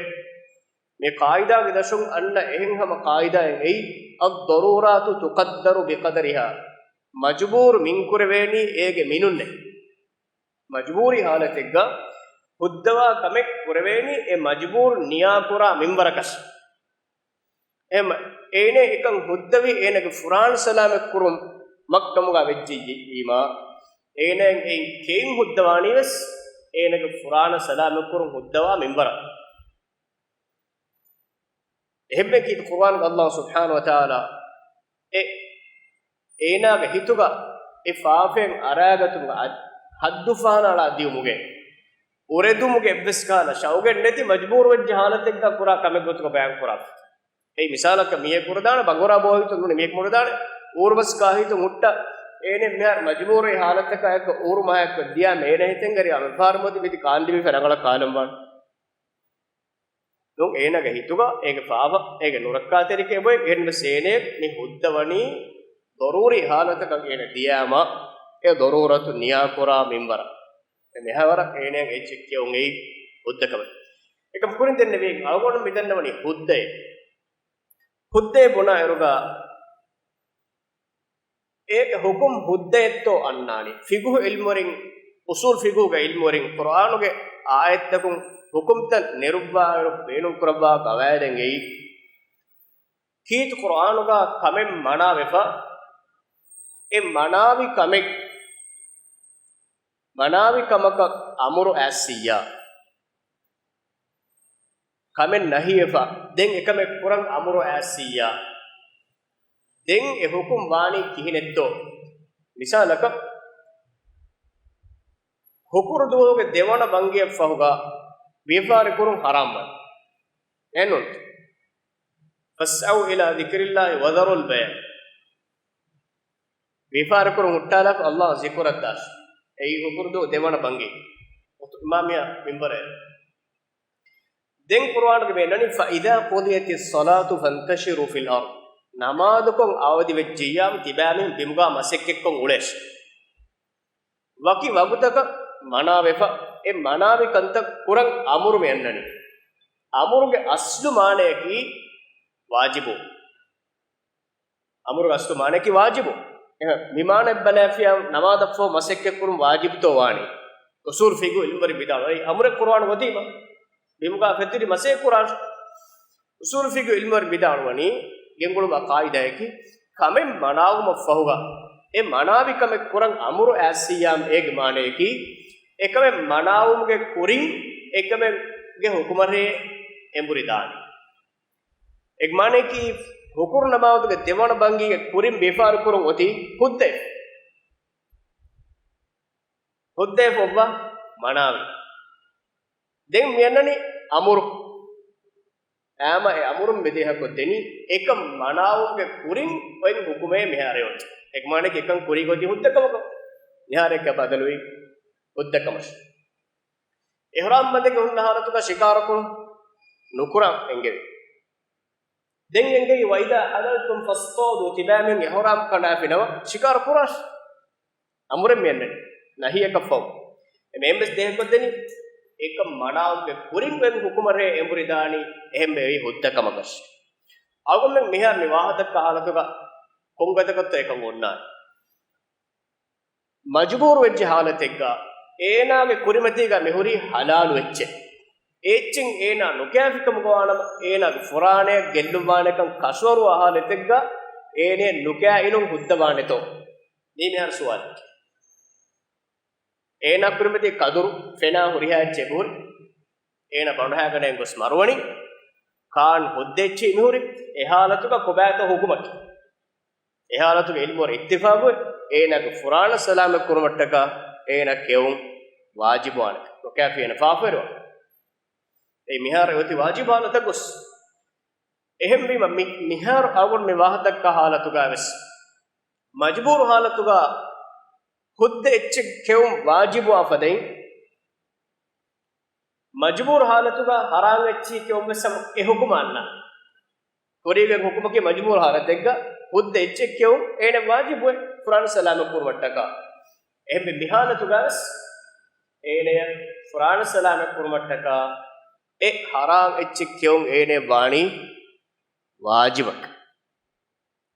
މި ޤާޢިދާގެ ދަށުން އަންނަ އެހެން ހަމަ ޤާޢިދާއެއް އެއީ، الضرورات تقدر بقدرها. މަޖުބޫރު މިންކުރެވޭނީ އޭގެ މިނުންނޭ. މަޖުބޫރީ ހާލަތެއްގަ ހުއްދަވާ ކަމެއް ކުރެވޭނީ އެ މަޖުބޫރު ނިޔާކުރާ މިންވަރަކަށް. އެހެން އޭނަ އެކަން ހުއްދަވީ އޭނަގެ ފުރާނަ ސަލާމަތް ކުރުމަށް ކަމުގަ ވެއްޖެއްޔީމާ، އޭނައަށް އެއިން ކެއިން ހުއްދަވާނީވެސް އޭނަގެ ފުރާނަ ސަލާމަތް ކުރުން ހުއްދަވާ މިންވަރަށް. އެހެންވެ ކީރިތި ޤުރުއާންގަ ﷲ ސުބްޙާނަހޫ ވަތަޢާލާ އެ އޭނާގެ ހިތުގަ އެ ފާފައިން އަރާގަތުމުގެ އަ-، ޙައްދު ފަހަނަ އަޅާ ދިޔުމުގެ، އުރެދުމުގެ އެއްވެސް ކަހަލަ ޝައުގެއް ނެތި މަޖުބޫރުވެއްޖެ ހާލަތެއްގަ ކުރާ ކަމެއް ގޮތުގަ ބަޔާން ކުރާފަ. އެއީ މިސާލަކަށް މީހެއް ކުރެދާނެ ބަނގުރާ ބޯ ހިތުން ނޫނީ މީހެއް ކުރެދާނެ އޫރުމަސް ކާ ހިތުން ހުއްޓަ، އޭނެ މިހާރު މަޖުބޫރުވެ ހާލަތަކާ އެއްކޮށް އޫރު މާ އެއްކޮށް ދިޔާ މޭނަ ހިތެއް ގަރި އަމިފާރު މޮދި މިތި ކާން ލިބިފަ ރަނގަޅަށް ކާލަން ވާނެ. ނޫން އޭނާގެ ހިތުގަ އޭގެ ފާފަ، އޭގެ ނުރައްކާތެރިކަން އެބޮތް އެހެންވެސް އޭނެ މި ހުއްދަވަނީ ޟަރޫރީ ހާލަތަކަށް އޭނަ ދިޔާމަ، އެ ޟަރޫރަތު ނިޔާކުރާ މިންވަރަށް. މިހާވަރަށް އޭނައަށް އެއްޗެއް ކެއުން އެއީ ހުއްދަ ކަމެއް. އެކަމް ކުރިން ދެންނެވީ، އަޅުގަނޑު މިދަންނަވަނީ ހުއްދައޭ. ހުއްދައޭ ބުނާ އިރުގަ، އޭގެ ހުކުމް ހުއްދައެއްތޯ އަންނާނީ. ފިގުހު އިލްމުވެރިން، އުސޫލް ފިގުހުގެ އިލްމުވެރިން ޤުރުއާނުގެ އާޔަތްތަކުން ހުކުމްތައް ނެރުއްވާއިރު ބޭނުންކުރައްވާ ގަވާއިދެއް އެއީ، ކީރިތި ޤުރުއާނުގަ ކަމެއް މަނާވެފަ، އެ މަނާވި ކަމެއް، މަނާވި ކަމަކަށް އަމުރު އައިއްސިއްޔާ، ކަމެއް ނަހީވެފަ، ދެން އެކަމެއް ކުރަން އަމުރު އައިއްސިއްޔާ، ދެން އެ ހުކުމް ވާނީ ކިހިނެއްތޯ؟ މިސާލަކަށް، ހުކުރު ދުވަހުގެ ދެވަނަ ބަންގިއަށްފަހުގަ ވިޔަފާރި ކުރުން ޙަރާމްވަން. އެހެންނޫންތަ؟ فاسعوا إلى ذكر الله وذروا البيع. ވިޔަފާރި ކުރުން ހުއްޓާލާފަ ﷲ އަށް ޒިކުރަށްދާށި. އެއީ ހުކުރު ދުވަހު ދެވަނަ ބަންގި. އިމާމް މިޔާ މިންބަރަށް. ދެން ޤުރުއާނުގަ މި އަންނަނީ، فإذا قضيت الصلاة فانتشروا في الأرض. ނަމާދުކޮށް އަވަދިވެއްޖިއްޔާމު ތިބާމީހުން ބިމުގަ މަސައްކަތްކޮށް އުޅޭށި. ވަކި ވަގުތަކަށް މަނާވެފަ، އެ މަނާވި ކަންތައް ކުރަން އަމުރު މި އަންނަނީ. އަމުރުގެ އަސްލު މާނަޔަކީ ވާޖިބު. އަމުރުގެ އަސްލު މާނަޔަކީ ވާޖިބު. އެހެން މި މާނަ ބަލާފިޔާ ނަމާދަށްފަހު މަސައްކަތްކުރުން ވާޖިބުތޯ ވާނީ؟ އުސޫލު ފިޤުހު އިލްމުވެރިން ވިދާޅުވަނީ އަމުރެއް ޤުރުއާނު އޮތީމަ ބިމުގަ ފެތުރި މަސައްކަތް ކުރާށި. އުސޫލު ފިޤުހު އިލްމުވެރިން ވިދާޅުވަނީ ގެންގުޅުމާ ޤާއިދާއަކީ ކަމެއް މަނާވުމަށްފަހުގަ އެ މަނާވި ކަމެއް ކުރަން އަމުރު އައިއްސިއްޔާމު އޭގެ މާނަޔަކީ އެކަމެއް މަނާވުމުގެ ކުރިން އެކަމެއްގެ ޙުކުމަށޭ އެނބުރި ދާނީ. އޭގެ މާނަޔަކީ ހުކުރު ނަމާދުގެ ދެވަނަ ބަންގީގެ ކުރިން ވިޔަފާރި ކުރުން އޮތީ ހުއްދައެއް. ހުއްދައެއް އޮއްވާ މަނާވި. ދެން މި އަންނަނީ އަމުރު. އާމަ އެ އަމުރުން މިދޭހަކޮށް ދެނީ އެކަން މަނާވުމުގެ ކުރިން އޮތް ޙުކުމޭ މިހާރު އޮތީ. އޭގެ މާނަޔަކީ އެކަން ކުރީގޮތީ ހުއްދަ ކަމަކަށް. މިހާރު އެކަން ބަދަލުވީ ހުއްދަ ކަމަށް. އިޙްރާމް ބަނދެގެ ހުންނަ ޙާލަތުގަ ޝިކާރަކުރުން ނުކުރަން އެނގެވި. ދެން އެނގެވި، وإذا حللتم فاصطادوا، ތިބާމީހުން އިޙްރާމް ކަނޑާފިނަމަ ޝިކާރަ ކުރާށި. އަމުރެއް މި އަންނަނީ. ނަހީއަކަށްފަހު. އެ މެއިން ވެސް ދޭހަކޮށްދެނީ. އެކަން މަނާވުމުގެ ކުރިން އޮތް ޙުކުމަށޭ އެނބުރިދާނީ. އެހެންވެ އެއީ ހުއްދަ ކަމަކަށް. އަޅުގަނޑުމެން މިހާރު މި ވާހަކަދައްކާ ޙާލަތުގަ ކޮންގޮތަކަށްތޯ އެކަން އޮންނާނީ؟ މަޖުބޫރު ވެއްޖެ ޙާލަތެއްގަ އޭނާގެ ކުރިމަތީގަ މިހުރީ ޙަލާލު އެއްޗެއް. އެ އެއްޗެއް އޭނާ ނުކައިފިކަމުގަ ވާނަމަ، އޭނާގެ ފުރާނަޔަށް ގެއްލުންވާނެކަން ކަށަވަރުވާ ޙާލަތެއްގަ އޭނަޔަށް ނުކައި އިނުން ހުއްދަވާނެތޯ؟ މީ މިހާރު ސުވާލެއް. އޭނާ ކުރިމަތީ ކަދުރު ފެނާ ހުރިހާ އެއްޗެއް މިހުރި. އޭނާ ބަނޑުހައިގަނޑައިން ގޮސް މަރުވަނީ. ކާން ހުއްދަ އެއްޗެއް މިހުރި. އެ ޙާލަތުގަ ކޮބާތޯ ޙުކުމަކީ؟ އެ ޙާލަތުގަ ޢިލްމުވެރިން އިއްތިފާޤުވެ، އޭނާގެ ފުރާނަ ސަލާމަތް ކުރުމަށްޓަކާ އޭނާ ކެއުން ވާޖިބުވާނެ. ނުކައިފި އޭނަ ފާފަވެރިވާނެ. އެ މިހާރު އޮތީ ވާޖިބު ޙާލަތަށް ގޮސް. އެހެންވީމަ މި، މިހާރު އަޅުގަނޑު މި ވާހަކަ ދައްކާ ޙާލަތުގަ ވެސް މަޖުބޫރު ޙާލަތުގަ ހުއްދަ އެއްޗެއް ކެއުން ވާޖިބުވާ ފަދައިން، މަޖުބޫރު ޙާލަތުގަ ޙަރާމް އެއްޗެއް ކެއުން ވެސް ހަމަ އެ ޙުކުމަށް އަންނާނެ. ކުރީގެ ޙުކުމަކީ މަޖުބޫރު ޙާލަތެއްގަ ހުއްދަ އެއްޗެއް ކެއުން އޭނަ ވާޖިބުވޭ ފުރާނަ ސަލާމަތް ކުރުމަށްޓަކާ. އެހެންވެ މި ޙާލަތުގަ ވެސް އޭނަޔަށް ފުރާނަ ސަލާމަތް ކުރުމަށްޓަކާ އެ ޙަރާމް އެއްޗެއް ކެއުން އޭނަ ވާނީ ވާޖިބަކަށް.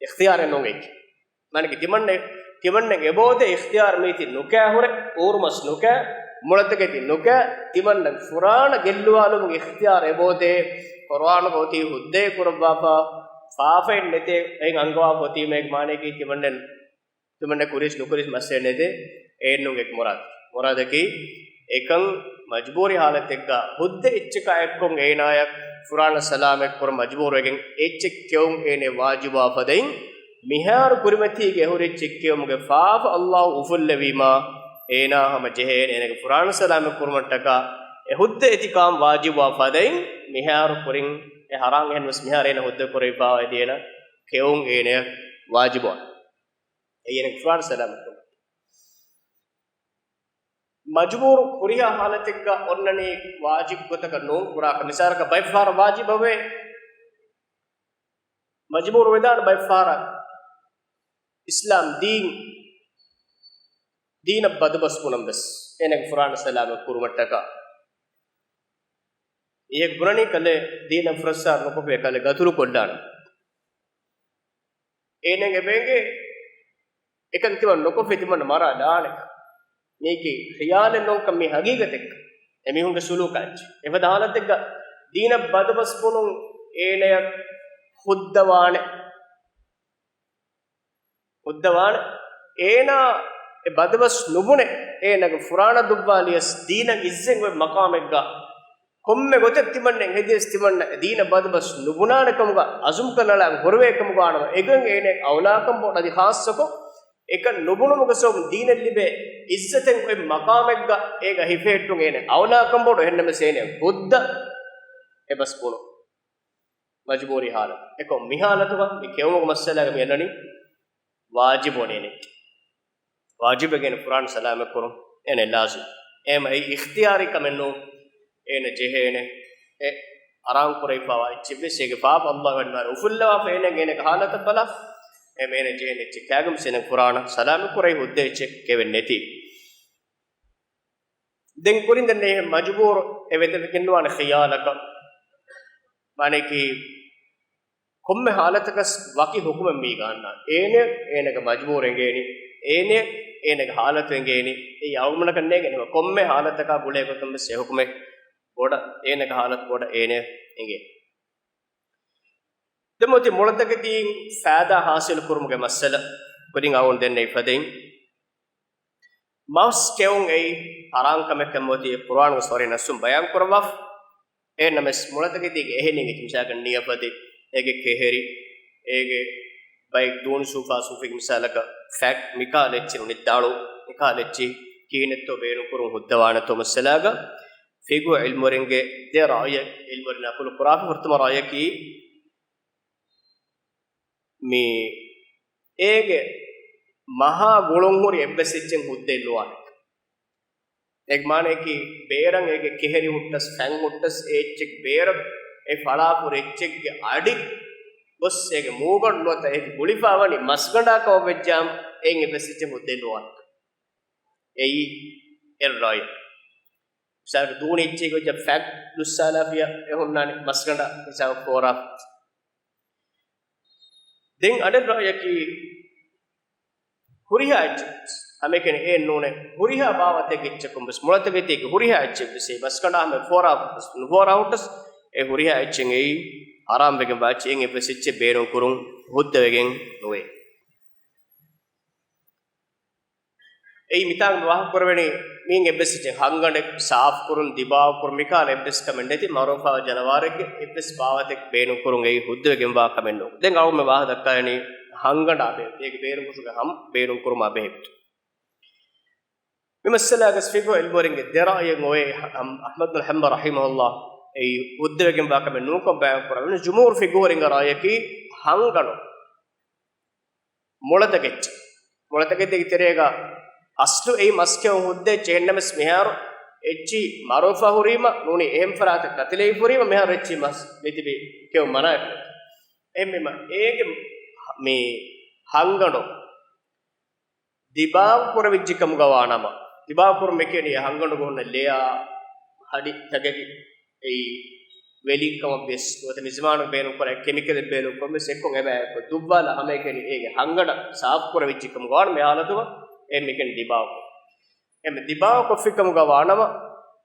އިޚްތިޔާރެއް ނޫން އެއީ. މާނައަކީ ތިމަންނެ، ތިމަންނެ އެބައޮތޭ އިޚްތިޔާރު މީތި ނުކައި ހުރެ، އޫރުމަސް ނުކައި، މުޅަތަކެތި ނުކައި، ތިމަންނަ ފުރާނަ ގެއްލުވާލުމުގެ އިޚްތިޔާރު އެބައޮތޭ، ޤުރުއާނުގަ އޮތީ ހުއްދައެއް ކުރައްވާފަ، ފާފައެއް ނެތޭ، އެއިން އަންގަވާފަ އޮތީމޭ މާނައަކީ ތިމަންނެ ތިމަންނަ ކުރިސް ނުކުރިސް މައްސަލައެއް ނެތޭ، އެއެއްނޫން އެކި މުރާދަކީ. މުރާދަކީ، އެކަން މަޖުބޫރީ ޙާލަތެއްގަ ހުއްދަ އެއްޗަކާ އެއްކޮށް އޭނާޔަށް ފުރާނަ ސަލާމަތް ކުރަން މަޖުބޫރުވެގެން އެއްޗެއް ކެއުން އޭނަ ވާޖިބުވާ ފަދައިން، މިހާރު ކުރިމަތީގެ އެހުރި އެއްޗެއް ކެއުމުގެ ފާފަ ﷲ އުފުއްލެވީމާ، އޭނާ ހަމަ ޖެހޭނެ އޭނަގެ ފުރާނަ ސަލާމަތް ކުރުމަށްޓަކާ އެ ހުއްދަ އެތި ކާން ވާޖިބުވާ ފަދައިން، މިހާރު ކުރިން އެ ޙަރާމް އެހެން ވެސް މިހާރު އޭނަ ހުއްދަ ކުރެވިފާ އެދި އޭނަ ކެއުން އޭނަޔަށް ވާޖިބުވާނެ. އެއީ އޭނަގެ ފުރާނަ ސަލާމަތް ކުރުމަށް. މަޖުބޫރު ހުރިހާ ޙާލަތެއްގަ އޮންނަނީ ވާޖިބު ގޮތަކަށް ނޫން ކުރާކަށް. މިސާލަކަށް ބައެއްފަހަރަށް ވާޖިބެވޭ. މަޖުބޫރު ވެދާނެ ބައެއްފަހަރަށް އިސްލާމް ދީން، ދީނަށް ބަދުބަސް ބުނަން ވެސް. އޭނަގެ ފުރާނަ ސަލާމަތް ކުރުމަށްޓަކާ. އެއީ ބުނަނީ ކަލޭ ދީނަށް ފުރައްސާރަ ނުކޮށްފި ކަލޭ ގަތުލު ކޮށްލާނަން. އޭނަގެ ބޭނގޭ އެކަން ތިމަން ނުކޮށްފި ތިމަން މަރާ ލާނެ. މީކީ ޚިޔާލެއް ނޫންކަން މީ ހަގީގަތެއް. އެމީހުންގެ ސުލޫކާ އެއްޗެއް. އެފަދަ ހާލަތެއްގަ ދީނަށް ބަދުބަސް ބުނުން އޭނަޔަށް ހުއްދަވާނެ. ހުއްދަވާނެ. އޭނާ އެ ބަދުބަސް ނުބުނެ، އޭނަގެ ފުރާނަ ދުއްވާލިޔަސް ދީނަށް އިއްޒެން އޮތް މަޤާމެއްގަ ކޮންމެ ގޮތެއް ތިމަންނެ ހެދިޔަސް ތިމަންނަ ދީނަށް ބަދުބަސް ނުބުނާނެ ކަމުގަ އަޒުމް ކަންނަޅާ ހުރެވޭ ކަމުގަ ވާނަމަ، އެގޮތް އޭނަ އައުލާކަން ބޮޑު އަދި ޚާއްޞަކޮށް، އެކަން ނުބުނުމުގެ ސަބަބުން ދީނަށް ލިބޭ އިއްޒަތެއް އޮތް މަޤާމެއްގަ އޭގަ ހިފެހެއްޓުން އޭނަ އައުލާކަން ބޮޑު. އެހެންނަމަސް އޭނަ ހުއްދަ އެބަސް ބުނު. މަޖުބޫރީ ހާލަތު. އެކޮށް މި ހާލަތުގަ މި ކެއުމުގެ މައްސަލާގަ މި އަންނަނީ ވާޖިބު އޮނޭނެ. ވާޖިބެއް އޭނަ ފުރާނަ ސަލާމަތް ކުރުން އޭނަ ލާޒިމް. އެހެން އެއީ އިޚްތިޔާރީ ކަމެއް ނޫން. އޭނަ ޖެހޭނެ އެ ހަރާމް ކުރެވިފައިވާ އެއްޗެއްވެސް އޭގެ ފާފަ އައްލާހު އަޑުއަހަން އުފުއްލަވާފަ އޭނަ އޭނަގެ ހާލަތަށް ބަލާ. އެހެން އޭނަ ޖެހޭނެ އެއްޗެއް ކާގެންވެސް އޭނަ ފުރާނަ ސަލާމަތް ކުރެވި ހުއްދަ އެއްޗެއް ކެވެން ނެތި. ދެން ކުރިން ދެންނެ މަޖުބޫރު އެ ވެދެވިގެން ނުވާނެ ޚިޔާލަކަށް. މާނައަކީ ކޮންމެ ހާލަތަކަސް ވަކި ހުކުމެއް މީގަ އަންނާނެ. އޭނެ އޭނަގެ މަޖުބޫރު އެނގޭނީ، އޭނެ އޭނަގެ ހާލަތު އެނގޭނީ. އެއީ އަޅުގަނޑަކަށް ނޭނގެ ނުވަ ކޮންމެ ހާލަތަކާ ގުޅޭ ގޮތުން ވެސް އެ ހުކުމެއް ބޮޑަށް އޭނަގެ ހާލަތު ބޮޑަށް އޭނެ އެނގޭ. ދެން މިއޮތީ މޮޅަތަކެތީން ފައިދާ ހާސިލު ކުރުމުގެ މައްސަލަ ކުރިން އަޅުގަނޑު ދެންނެވި ފަދައިން، މަސް ކެއުން އެއީ ޙަރާމް ކަމެއްކަން މިއޮތީ ޤުރްއާނުގެ ޞަރީޙު ނައްސުން ބަޔާން ކުރައްވާފަ. އެހެންނަމަވެސް މޮޅަތަކެތީގެ އެހެނިން އެތި މިސާލަކަށް ނިޔަފަދި، އޭގެ ކެހެރި، އޭގެ ބައެއް ދޫނި ސޫފާ ސޫފީގެ މިސާލަކަށް ފެކްޓް މިކާލެއްޗި ނުނިއްދާޅު، މިކާލެއްޗި ކިހިނެއްތޯ ބޭނުން ކުރުން ހުއްދަވާނެތޯ މައްސަލާގަ ފިޤުހު ޢިލްމުވެރިންގެ ދެ ރައުޔެއް ޢިލްމުވެރިން ނަޤުލު ކުރާފަ. ފުރަތަމަ ރައުޔަކީ މި އޭގެ މަހާ ގުޅުން ހުރި އެއްވެސް އެއްޗެއް ހުއްދައެއް ނުވާނެ. އޭގެ މާނައަކީ ބޭރަށް އޭގެ ކެހެރި ހުއްޓަސް، ފެން ހުއްޓަސް އެ އެއްޗެއް ބޭރަށް އެ ފަޅާފުރި އެއްޗެއްގެ އަޑި ގޮސް އޭގެ މޫގަނޑު ނުވަތަ އޭގެ ގުޅިފަ ވަނީ މަސްގަނޑާ ކަމަށް ވެއްޖާމަ އެއިން އެއްވެސް އެއްޗެއް ހުއްދައެއް ނުވާނެ. އެއީ އެއް ރައުޔެއް. މިސާލަކަށް ދޫނި އެއްޗެއް ގޮއްޖަ ފެކްޓް ލުއްސާލާފިޔާ އެ ހުންނާނެ މަސްގަނޑާ ހިސާބަށް ފޯރާ. ދެން އަނެއް ރައުޔަކީ ހުރިހާ އެއްޗެއް ހަމައެކަނި އެއް ނޫނޭ. ހުރިހާ ބާވަތެއްގެ އެއްޗަކުން ވެސް މޮޅަތަކެތީގެ ހުރިހާ އެއްޗެއް ވެސް އެ މަސްގަނޑާ ހަމަ ފޯރާ ނުފޯރާ ހުއްޓަސް އެ ހުރިހާ އެއްޗެއް އެއީ ޙަރާމް ވެގެން ވާ އެއްޗެއް. އެއްވެސް އެއްޗެއް ބޭނުން ކުރުން ހުއްދަވެގެން ނުވޭ. އެއީ މިތާނގަ މި ވާހަކަ ކުރެވެނީ މިއިން އެއްވެސް އެއްޗެއް ހަންގަނޑެއް ސާފު ކުރުން، ދިބާވަ ކުރުން، މިކާލަ އެއްވެސް ކަމެއް ނެތި މަރުވެފައިވާ ޖަނަވާރެއްގެ އެއްވެސް ބާވަތެއް ބޭނުން ކުރުން އެއީ ހުއްދަވެގެންވާ ކަމެއް ނޫން. ދެން އަޅުގަނޑު މި ވާހަކަ ދައްކައިދިނީ ހަންގަނޑާ ބެހޭ، އޭގެ ބޭނުން ކުރުމުގެ ހަމަ ބޭނުން ކުރުމާ ބެހޭ. މި މައްސަލާގަސް ފިޤުހު ޢިލްމުވެރިންގެ ދެ ރައުޔެއް އޮވޭ. އަޙްމަދު ބިން ޙަންބަލް ރަޙިމަހުﷲ އެއީ ހުއްދަވެގެން ވާ ކަމެއް ނޫންކަމަށް ބަޔާން ކުރައްވަނީ. ޖުމްހޫރު ފިޤުހުވެރިންގެ ރައުޔަކީ ހަންގަނޑު މޮޅަތަކެއްޗެއް. މޮޅަތަކެތީގެ ތެރޭގަ އަސްލު އެއީ މަސްކެއުން ހުއްދަ އެއްޗެއް. އެހެންނަމަސް މިހާރު އެއްޗި މަރުވެފަ ހުރީމަ ނޫނީ އެހެން ފަރާތަށް ކަތިލެވި ހުރީމަ މިހާރު އެއްޗި މަސް މިތިބީ ކެއުން މަނާއެއް. އެހެންވީމަ އޭގެ މި ހަންގަނޑު ދިބާވަ ކުރެވިއްޖެ ކަމުގަ ވާނަމަ، ދިބާވަ ކުރުމެކޭ ނިޔަ ހަންގަނޑުގަ ހުންނަ ލެޔާ ހަޑި ތަކެތި އެއީ ވެލިން ކަމަށް ވިޔަސް ނުވަތަ މި ޒަމާނުގެ ބޭނުން ކުރާ ކެމިކަލެއް ބޭނުން ކޮށް ވިޔަސް އެއްކޮށް އެބައި އެއްކޮށް ދުއްވާލާ ހަމައެކަނި އޭގެ ހަންގަނޑަށް ސާފު ކުރެވިއްޖެ ކަމުގަ ވާނަމަ އެހާލަތުގަ އެ މިކަން ދިބާވަ ކުރުން. އެ ދިބާވަ ކޮށްފި ކަމުގަ ވާނަމަ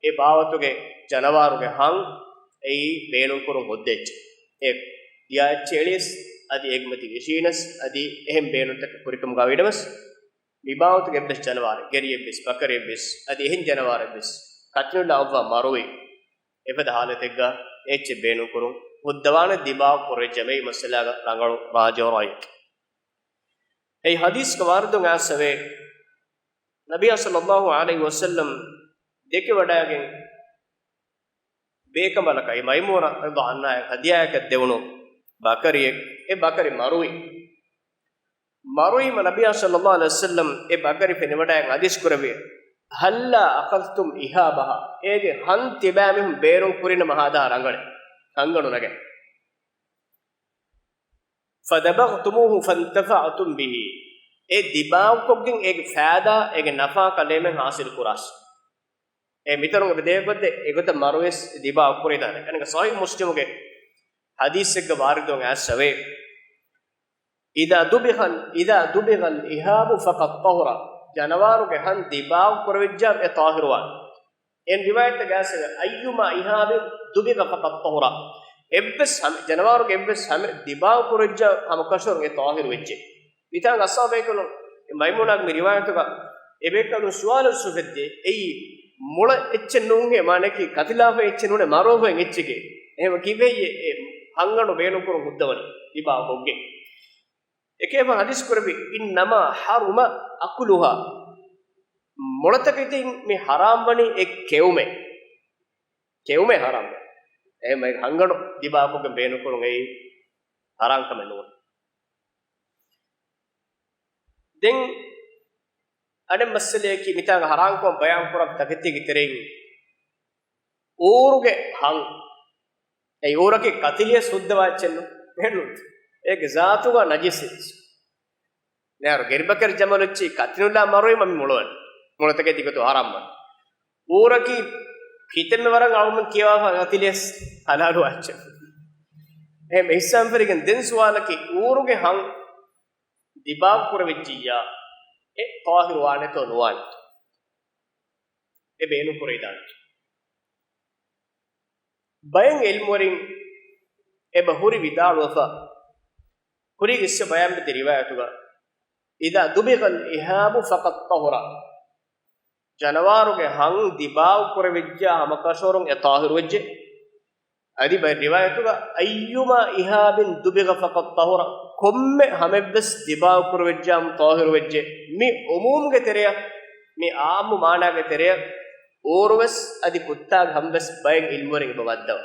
އެ ބާވަތުގެ ޖަނަވާރުގެ ހަން އެއީ ބޭނުން ކުރުން ހުއްދަ އެއްޗެއް. އެ ދިޔާ އެއްޗެއް އެޅިޔަސް އަދި އޭގެ މަތީގަ އިށީނަސް އަދި އެހެން ބޭނުންތަކެއް ކުރިކަމުގަ ވިޔަސް މި ބާވަތުގެ އެއްވެސް ޖަނަވާރެއް، ގެރިއެއްވެސް، ބަކަރިއެއްވެސް، އަދި އެހެން ޖަނަވާރެއްވެސް ކަތިލުލާ އޮއްވާ މަރުވި އެފަދަ ހާލަތެއްގަ އެއްޗެއް ބޭނުން ކުރުން ހުއްދަވާނެ ދިބާވަ ކުރެއްޖެ. މި މައްސަލާގަ ރަނގަޅު ރާޖިޙު ރައުޔެއް. އެއީ ޙަދީޘްގަ ވާރިދުން އައިސްފަވޭ. ނަބިއްޔާ ޞައްލައްލާހު ޢަލައިހި ވަސައްލަމް ދެކެވަޑައިގެން ބޭކަނބަލަކަށް މައިމޫނަ ރަޟިޔައްލާހު ޢަންހާއަށް ހަދިޔާއަކަށް ދެވުނު ބަކަރިއެއް، އެ ބަކަރި މަރުވި. މަރުވީމަ ނަބިއްޔާ ޞައްލައްލާހު ޢަލައިހި ވަސައްލަމް އެ ބަކަރި ފެނިވަޑައިގެން ޙަދީޘް ކުރެއްވި، "ހައްލާ އަޚަޛްތުމް އިހާބަހާ." އޭގެ ހަން ތިބާމީހުން ބޭނުން ކުރިނަމަ ހާދާ ރަނގަޅެއް، ހަންގަނޑު ނަގަން. "ފަދަބަޣްތުމޫހު ފަންތަފަޢްތުމް ބިހި." އެ ދިބާވަކޮށްގެން އޭގެ ފައިދާ، އޭގެ ނަފާ ކަލޭމެން ޙާޞިލް ކުރާށި. އެ މިތަނުން އެބަ ދޭގޮތްދެ އެގޮތަށް މަރުވެސް ދިބާ ކުރެދާނެ. އަނެއް ޞަޙީޙު މުސްލިމުގެ ޙަދީޘެއްގަ ވާރިދުވެ އައިސްފަވޭ. إذا ذبح، إذا ذبح الإهاب فقد طهر. ޖަނަވާރުގެ ހަން ދިބާ ކުރެވިއްޖާ އެ ޠާހިރުވާނެ. އެން ރިވާޔަތްތަކަށް އައިސްފަވޭ، أيما إهاب ذبح فقد طهر. އެއްވެސް ހަމެއް، ޖަނަވާރުގެ އެއްވެސް ހަމެއް ދިބާ ކުރެވިއްޖާ ހަމަކަށަވަރުން އެ ޠާހިރު ވެއްޖެ. މިތާނގަ އަޞްޙާބު ބޭކަލުން މައިމޫނާގެ މި ރިވާޔަތުގަ އެބޭކަލުން ސުވާލު އުފެއްދޭ، އެއީ މޮޅަށް އެއްޗެއް ނޫންހޭ، މާނައަކީ ކަތިލާފައި އެއްޗެއް ނޫނޭ، މަރުވެފައި އެއްޗެކޭ. އެހެން ކީއްވެ އެ ހަންގަނޑު ބޭނުންކުރުން ހުއްދަވަނީ ދިބާ ކޮށްގެން؟ އެކަލޭގެފާނު ޙަދީޘް ކުރެއްވި، إنما حرم أكلها. މޮޅަތަކެތި މި ޙަރާމްވަނީ އެ ކެއުމޭ. ކެއުމޭ ޙަރާމް. އެހެން ހަންގަނޑު ދިބާކޮށްގެން ބޭނުންކުރުން އެއީ ޙަރާމްކަމެއް ނޫން. ދެން އަނެއް މައްސަލައަކީ މިތާނގަ ޙަރާމްކަމަށް ބަޔާންކުރާ ތަކެތީގެ ތެރެއިން އޫރުގެ ހަން. އެ އޫރަކީ ކަތިލިޔަސް ހުއްދަވާ އެއްޗެއްނު. އެހެންނު. އޭގެ ޒާތުގަ ނަޖިސެއް. ނޭރު ގެރިބަކަރި ޖަމަލު އެއްޗެއް ކަތިލުލާ މަރުވީމަ މި މޮޅުވަނީ. މޮޅަތަކެތި ގޮތުން ޙަރާމްވަނީ. އޫރަކީ ކިތަންމެ ވަރަށް އަޅުމެން ކިޔަވާފަ ކަތިލިޔަސް ޙަލާލުވާ އެއްޗެއް. އެހެން އިޙްސާން ފެރިގެން ދެން ސުވާލަކީ އޫރުގެ ހަން ދިބާ ކުރެވިއްޖިއްޔާ އެ ޠާހިރު ވާނެތޯ ނުވާނެތޯ؟ އެ ބޭނުން ކުރެވިދާނެތޯ؟ ބައެއް ޢިލްމުވެރިން އެބަ ހުރި ވިދާޅުވެފަ، ކުރީގެ އިސްވެ ބަޔާންވެއްޖެ ރިވާޔަތުގަ، إذا ذبح الإهاب فقد طهر. ޖަނަވާރުގެ ހަން ދިބާ ކުރެވިއްޖާ ހަމަކަށަވަރުން އެ ޠާހިރު ވެއްޖެ. އަދި ބައެއް ރިވާޔަތުގަ، أيما إهاب ذبح فقد طهر. ކޮންމެ ހަމެއްވެސް ދިބާ ކުރެވިއްޖާ ޠާހިރު ވެއްޖެ. މި ޢުމޫމްގެ ތެރެއަށް، މި ޢާއްމު މާނާގެ ތެރެއަށް އޫރުވެސް އަދި ކުއްތާގެ ހަންވެސް ބައެއް ޢިލްމުވެރިން އެބަ ވައްދަވާ.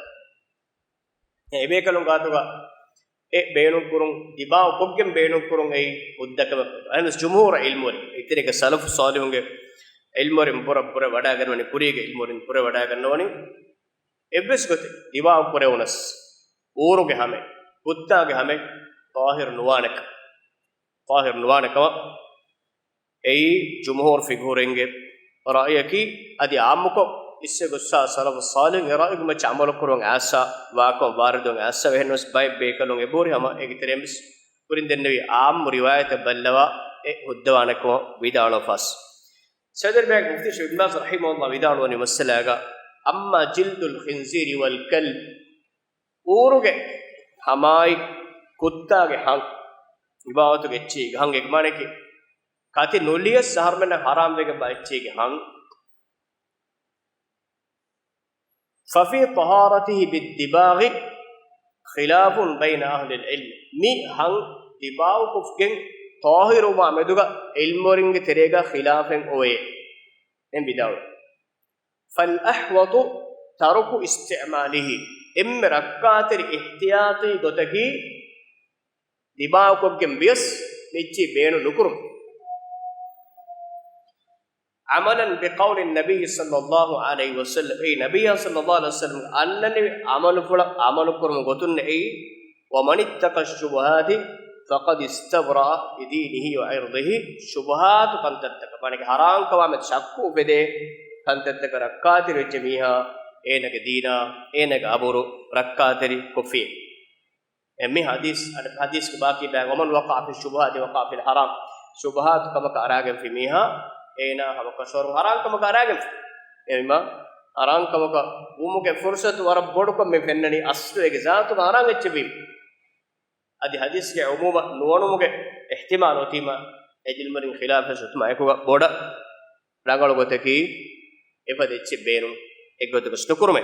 އެ ބޭކަލުން ގާތުގަ އެ ބޭނުންކުރުން، ދިބާ ކޮށްގެން ބޭނުންކުރުން އެއީ ހުއްދަކަމެއް. އަހަރެން ޖުމްހޫރު ޢިލްމުވެރިން، އެތެރޭގެ ސަލަފު ޞާލިޙުންގެ ޢިލްމުވެރިން ބުރަ، ބުރަ ވަޑައިގަންނަވަނީ، ކުރީގެ ޢިލްމުވެރިން ބުރަ ވަޑައިގަންނަވަނީ، އެއްވެސް ގޮތެއް ދިބާ ކުރެވުނަސް، އޫރުގެ ހަމެއް، ކުއްތާގެ ހަމެއް ޠާހިރު ނުވާނެކަން، ޠާހިރު ނުވާނެ ކަމަށް. އެއީ ޖުމްހޫރު ފިޤްހުވެރިންގެ ރައުޔަކީ. އަދި ޢާއްމުކޮށް އިސްވެ ގޮއްސާ ސަލަފު ޞާލިޙުން އެ ރައުޔުގެ މައްޗަށް ޢަމަލު ކުރުވަން އައިސްފަ ވާކަމަށް ވާރިދުވަން އައިސްފަ. އެހެންވެސް ބައެއް ބޭކަލުން އެބަހުރި ހަމަ އޭގެ ތެރެއިންވެސް ކުރިން ދެންނެވި ޢާއްމު ރިވާޔަތެއް ބައްލަވާ އެ ހުއްދަވާނެ ކަމަށް ވިދާޅުވެފަސް. ސައިދު ރަބީޢު މުފްތީ ޝޭޚް އިބްނު ބާޒް ރަޙިމަހުﷲ ވިދާޅުވަނީ މައްސަލާގަ، أما جلد الخنزير والكلب، އޫރުގެ ހަމާއި ކުއްތާގެ ހަން، އިބާވަތުގެ އެއްޗެހި ހަން، އޭގެ މާނައަކީ ކަތި ނުލިޔަސް އަހަރުމެންނަށް ޙަރާމްވެގެންވާ އެއްޗެހި ހަން. ففي طهارته بالدباغ خلاف بين أهل العلم. މި ހަން ދިބާވުކޮށްގެން ޠާހިރުވުމާ މެދުގަ ޢިލްމުވެރިންގެ ތެރޭގަ ޚިލާފެއް އޮވޭ. އެހެން ވިދާޅުވޭ. فالأحوط ترك استعماله. އެންމެ ރައްކާތެރި އިޙްތިޔާޠީ ގޮތަކީ، ދިބާކޮށްގެން ވިޔަސް މިއެއްޗެހި ބޭނުން ނުކުރުން. عملا بقول النبي صلى الله عليه وسلم. އެއީ ނަބިއްޔާ ޞައްލައްލާހު ޢަލައިހި ވަސައްލަމްގެ އަންނަނިވި ޢަމަލުފުޅަށް ޢަމަލު ކުރުމުގެ ގޮތުން އެއީ، ومن اتقى الشبهات فقد استبرأ لدينه وعرضه. ޝުބުހާތު ކަންތައްތަކަށް، މާނައަކީ ޙަރާމްކަމާމެދު ޝައްކު އުފެދޭ ކަންތައްތަކަށް ރައްކާތެރި ވެއްޖެ މީހާ އޭނަގެ ދީނާ، އޭނަގެ އަބުރު ރައްކާތެރި ކޮށްފި. އެ މި ޙަދީޘް، އަދި ޙަދީޘްގެ ބާކީ ބަޔާން، ومن وقع في الشبهات وقع في الحرام. ޝުބުހާތު ކަމަކަށް އަރާގެންފި މީހާ، އޭނާ ހަމަކަށަވަރުން ޙަރާމް ކަމަކަށް އަރާގެންފި. އެހެންވީމާ، ޙަރާމް ކަމަކަށް ވުމުގެ ފުރުޞަތު ވަރަށް ބޮޑުކޮށް މި ފެންނަނީ، އަސްލު އޭގެ ޒާތުގަ ޙަރާމް އެއްޗެއް ވީމަ. އަދި ޙަދީޘްގެ ޢުމޫމަށް ނުވަނުމުގެ އިޙްތިމާލު އޮތީމަ، އެ ޢިލްމުވެރިން ޚިލާފެއް އޮތުމާ އެކުގަ ބޮޑަށް ރަނގަޅު ގޮތަކީ، އެފަދަ އެއްޗެއް ބޭނުން އެއްގޮތަކަށް ނުކުރުމޭ.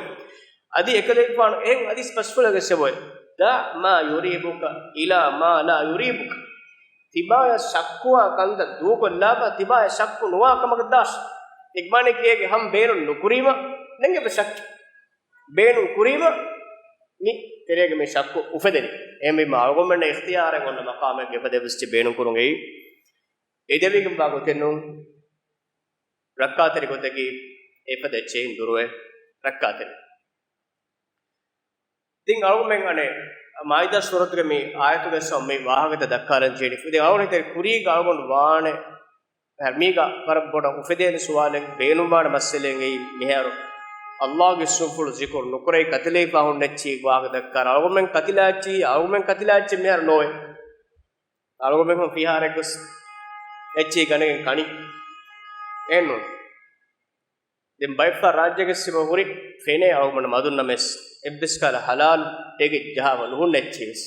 އަދި އެކަލޭގެފާނު އެހެން ޙަދީޘް ބަސްފުޅެއް ވެސް އެބައޮތް. دع ما يريبك إلى ما لا يريبك. ތިބާޔަށް ޝައްކުވާ ކަންތައް ދޫކޮށްލާފަ، ތިބާޔަށް ޝައްކު ނުވާ ކަމަކަށް ދާށި. އެގެ މާނައަކީ އޭގެ ހަން ބޭނުން ނުކުރީމަ، ނެނގޭ ޝައްކެއް. ބޭނުން ކުރީމަ، މި ތެރޭގަ މި ޝައްކު އުފެދެނީ. އެހެންވީމަ، އަޅުގަނޑުމެންނަށް އިޚްތިޔާރެއް އޮންނަ މަޤާމެއްގަ އެފަދަ އެއްޗެއް ބޭނުން ކުރުން އެއީ، އެދެވިގެންވާ ގޮތެއް ނޫން. ރައްކާތެރި ގޮތަކީ އެފަދަ އެއްޗެހިން ދުރުވެ ރައްކާތެރި. ދެން އަޅުގަނޑުމެން އަނެއް މާއިދާ ސޫރަތުގެ މި އާޔަތުގެ ސަބަބުން މި ވާހަކަތައް ދައްކާލަން ޖެހެނީ. ދެން އަޅުގަނޑު ތެރެ ކުރީގަ އަޅުގަނޑު ވާނެ މީގަ ވަރަށް ބޮޑަށް އުފެދޭނެ ސުވާލެއް، ބޭނުންވާނެ މައްސަލައެއް އެއީ މިހާރު އައްލާހުގެ އިސްމުފުޅު ޒިކުރު ނުކުރެވި ކަތިލެވިފަ ހުންނަ އެއްޗިހި ވާހަކަ ދައްކާ، އަޅުގަނޑުމެން ކަތިލާ އެއްޗިހި، އަޅުގަނޑުމެން ކަތިލާ އެއްޗެއް މިހާރު ނޯވޭ. އަޅުގަނޑުމެން ފިހާރައެއްގަސް އެއްޗިހި ގަނެގެން ކަނީ. އެއްނޫން. ދެން ބައެއްފަހަރު ރާއްޖޭގެ ސިމަ ހުރި ފެނޭ އަޅުގަނޑު މަދުންނަމެސް، އެއްވެސް ކަހަލަ ހަލާލު އޭގެ ޖަހާފަ ނުހުންނަ އެއްޗިހިވެސް.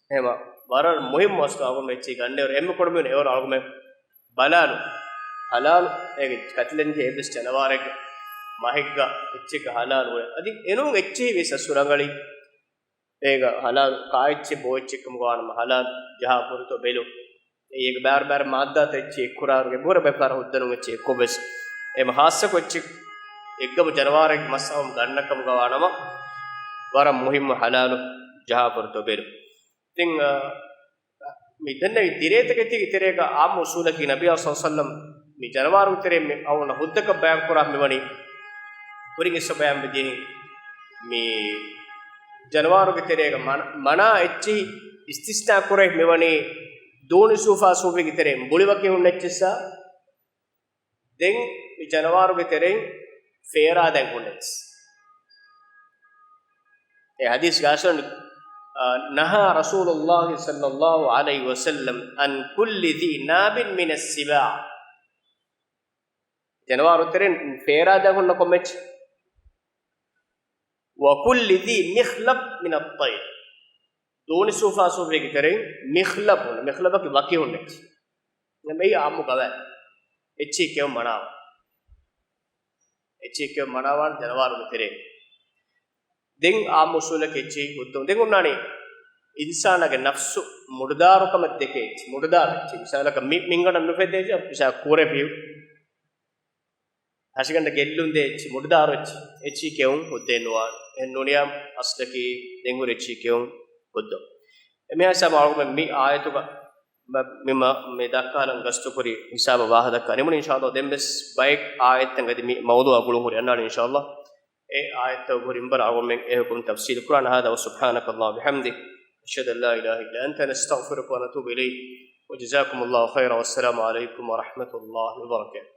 އެހެމަ ވަރަށް މުހިއްމު އަސްލު އަޅުގަނޑު އެއްޗިހި ގަންނައިރު އެންމެ ކޮޅު މީހުން އެވަރު އަޅުގަނޑު ބަލާލު. ހަލާލު އޭގެ ކަތިލެންޖެހޭ އެއްވެސް ޖަނަވާރެއްގެ މަހެއްގަ އެއްޗެއްގަ ހަލާލު އުޅޭ. އަދި އެނޫން އެއްޗިހިވެސް އަސްލު ރަނގަޅީ އޭގަ ހަލާލު ކާ އެއްޗެއް ބޯ އެއްޗެއް ކަމުގަ ވާނަމަ ހަލާލު ޖަހާ ފުރަތަމަ ބެލުން. އޭގެ ބާރު ބާރު މާއްދާތައް އެއްޗެއް އެއްކުރާރުގެ ބުރަ ބައެއްފަހަރު ހުއްދަނުން އެއްޗެއް އެއްކޮށްވެސް. އެމަ ހާއްސަކޮށް އެއްޗެއް އެއްގަމު ޖަނަވާރެއްގެ މައްސަލަ ގަންނަ ކަމުގަ ވާނަމަ ވަރަށް މުހިއްމު ހަލާލު ޖަހާ ފުރަތަމަ ބެލުން. ތިން، އަ، މި ދެންނެވި ދިރޭތަކެތީގެ ތެރޭގަ އާއްމު އުސޫލަކީ ނަބިއްޔާ ޞައްލަﷲު ޢަލައިހި ވަސައްލަމް މި ޖަނަވާރުގެ ތެރޭ މި އަޅުގަނޑަށް ހުއްދަކަށް ބަޔާން ކުރާ މިވަނީ ކުރިން އިސް ބަޔާން ވެދިޔަހެން މި ޖަނަވާރުގެ ތެރޭގަ މަނަ، މަނާ އެއްޗިހި އިސްތިސްނާ ކުރެ މިވަނީ ދޫނި ސޫފާ ސޫފީގެ ތެރޭ ބުޅި ވަކި ހުންނަ އެއްޗިއްސާ ދެން މި ޖަނަވާރުގެ ތެރެއިން ފޭރާ ދެން ހުންނަ އެއްޗިހި. އެ ޙަދީޘްގަ އަސްލު، އާ، نهى رسول الله صلى الله عليه وسلم عن كل ذي ناب من السباع. ޖަނަވާރު ތެރެއިން ފޭރާ ދެން ހުންނަ ކޮންމެ އެއްޗެއް؟ وكل ذي مخلب من الطير. ދޫނި ސޫފާ ސޫފީގެ ތެރެއިން މިޚްލަބު ހުންނަ، މިޚްލަބަކީ ވަކި ހުންނަ އެއްޗެއް. މިއީ އާއްމު ގަވާއިދު. އެއްޗިހި ކެއުން މަނާވާނެ. އެއްޗިހި ކެއުން މަނާވާނެ ޖަނަވާރުގެ ތެރޭ. ދެން އާއްމު އުސޫލަކީ އެއްޗިހި ހުއްދަ. ދެން އޮންނާނީ އިންސާނާގެ ނަފްސު މުޑުދާރުކަމަށް ދެކޭ އެއްޗިހި. މުޑުދާރު އެއްޗިހި. މިސާލަކަށް މި، މިންގަނޑަށް ނުފެދޭ އެއްޗިހި، މިސާލަކަށް ކުރެ ފިޔު. ހަށިގަނޑަށް ގެއްލުން ދޭ އެއްޗިހި، މުޑުދާރު އެއްޗިހި. އެއްޗިހި ކެއުން ހުއްދައެއް ނުވާނެ. އެހެން ނޫނިއްޔާ އަސްލަކީ ދެން ހުރި އެއްޗިހި ކެއުން ހުއްދަ. އެމީހާ ހިސާބަށް އަޅުގަނޑު މި އާޔަތުގަ މަ، މި މަ، މި ދައްކާލަން ގަސްތުކުރި ހިސާބަށް ވާހަކަ ދައްކާ ނިމުނީ އިންޝާﷲ. ދެން ވެސް ބައެއް އާޔަތްތައް އަދި މި މައުޟޫޢާ ގުޅުން ހުރި އަންނާނީ އިންޝާﷲ. އެ އާޔަތްތައް ހުރިން ވަރަށް އަޅުގަނޑުމެން އެ ހުކުމް ތަފްސީލު ކުރާނަ. هذا وسبحانك اللهم وبحمدك، أشهد أن لا إله إلا أنت، نستغفرك ونتوب إليك، وجزاكم الله خيرا، والسلام عليكم ورحمة الله وبركاته.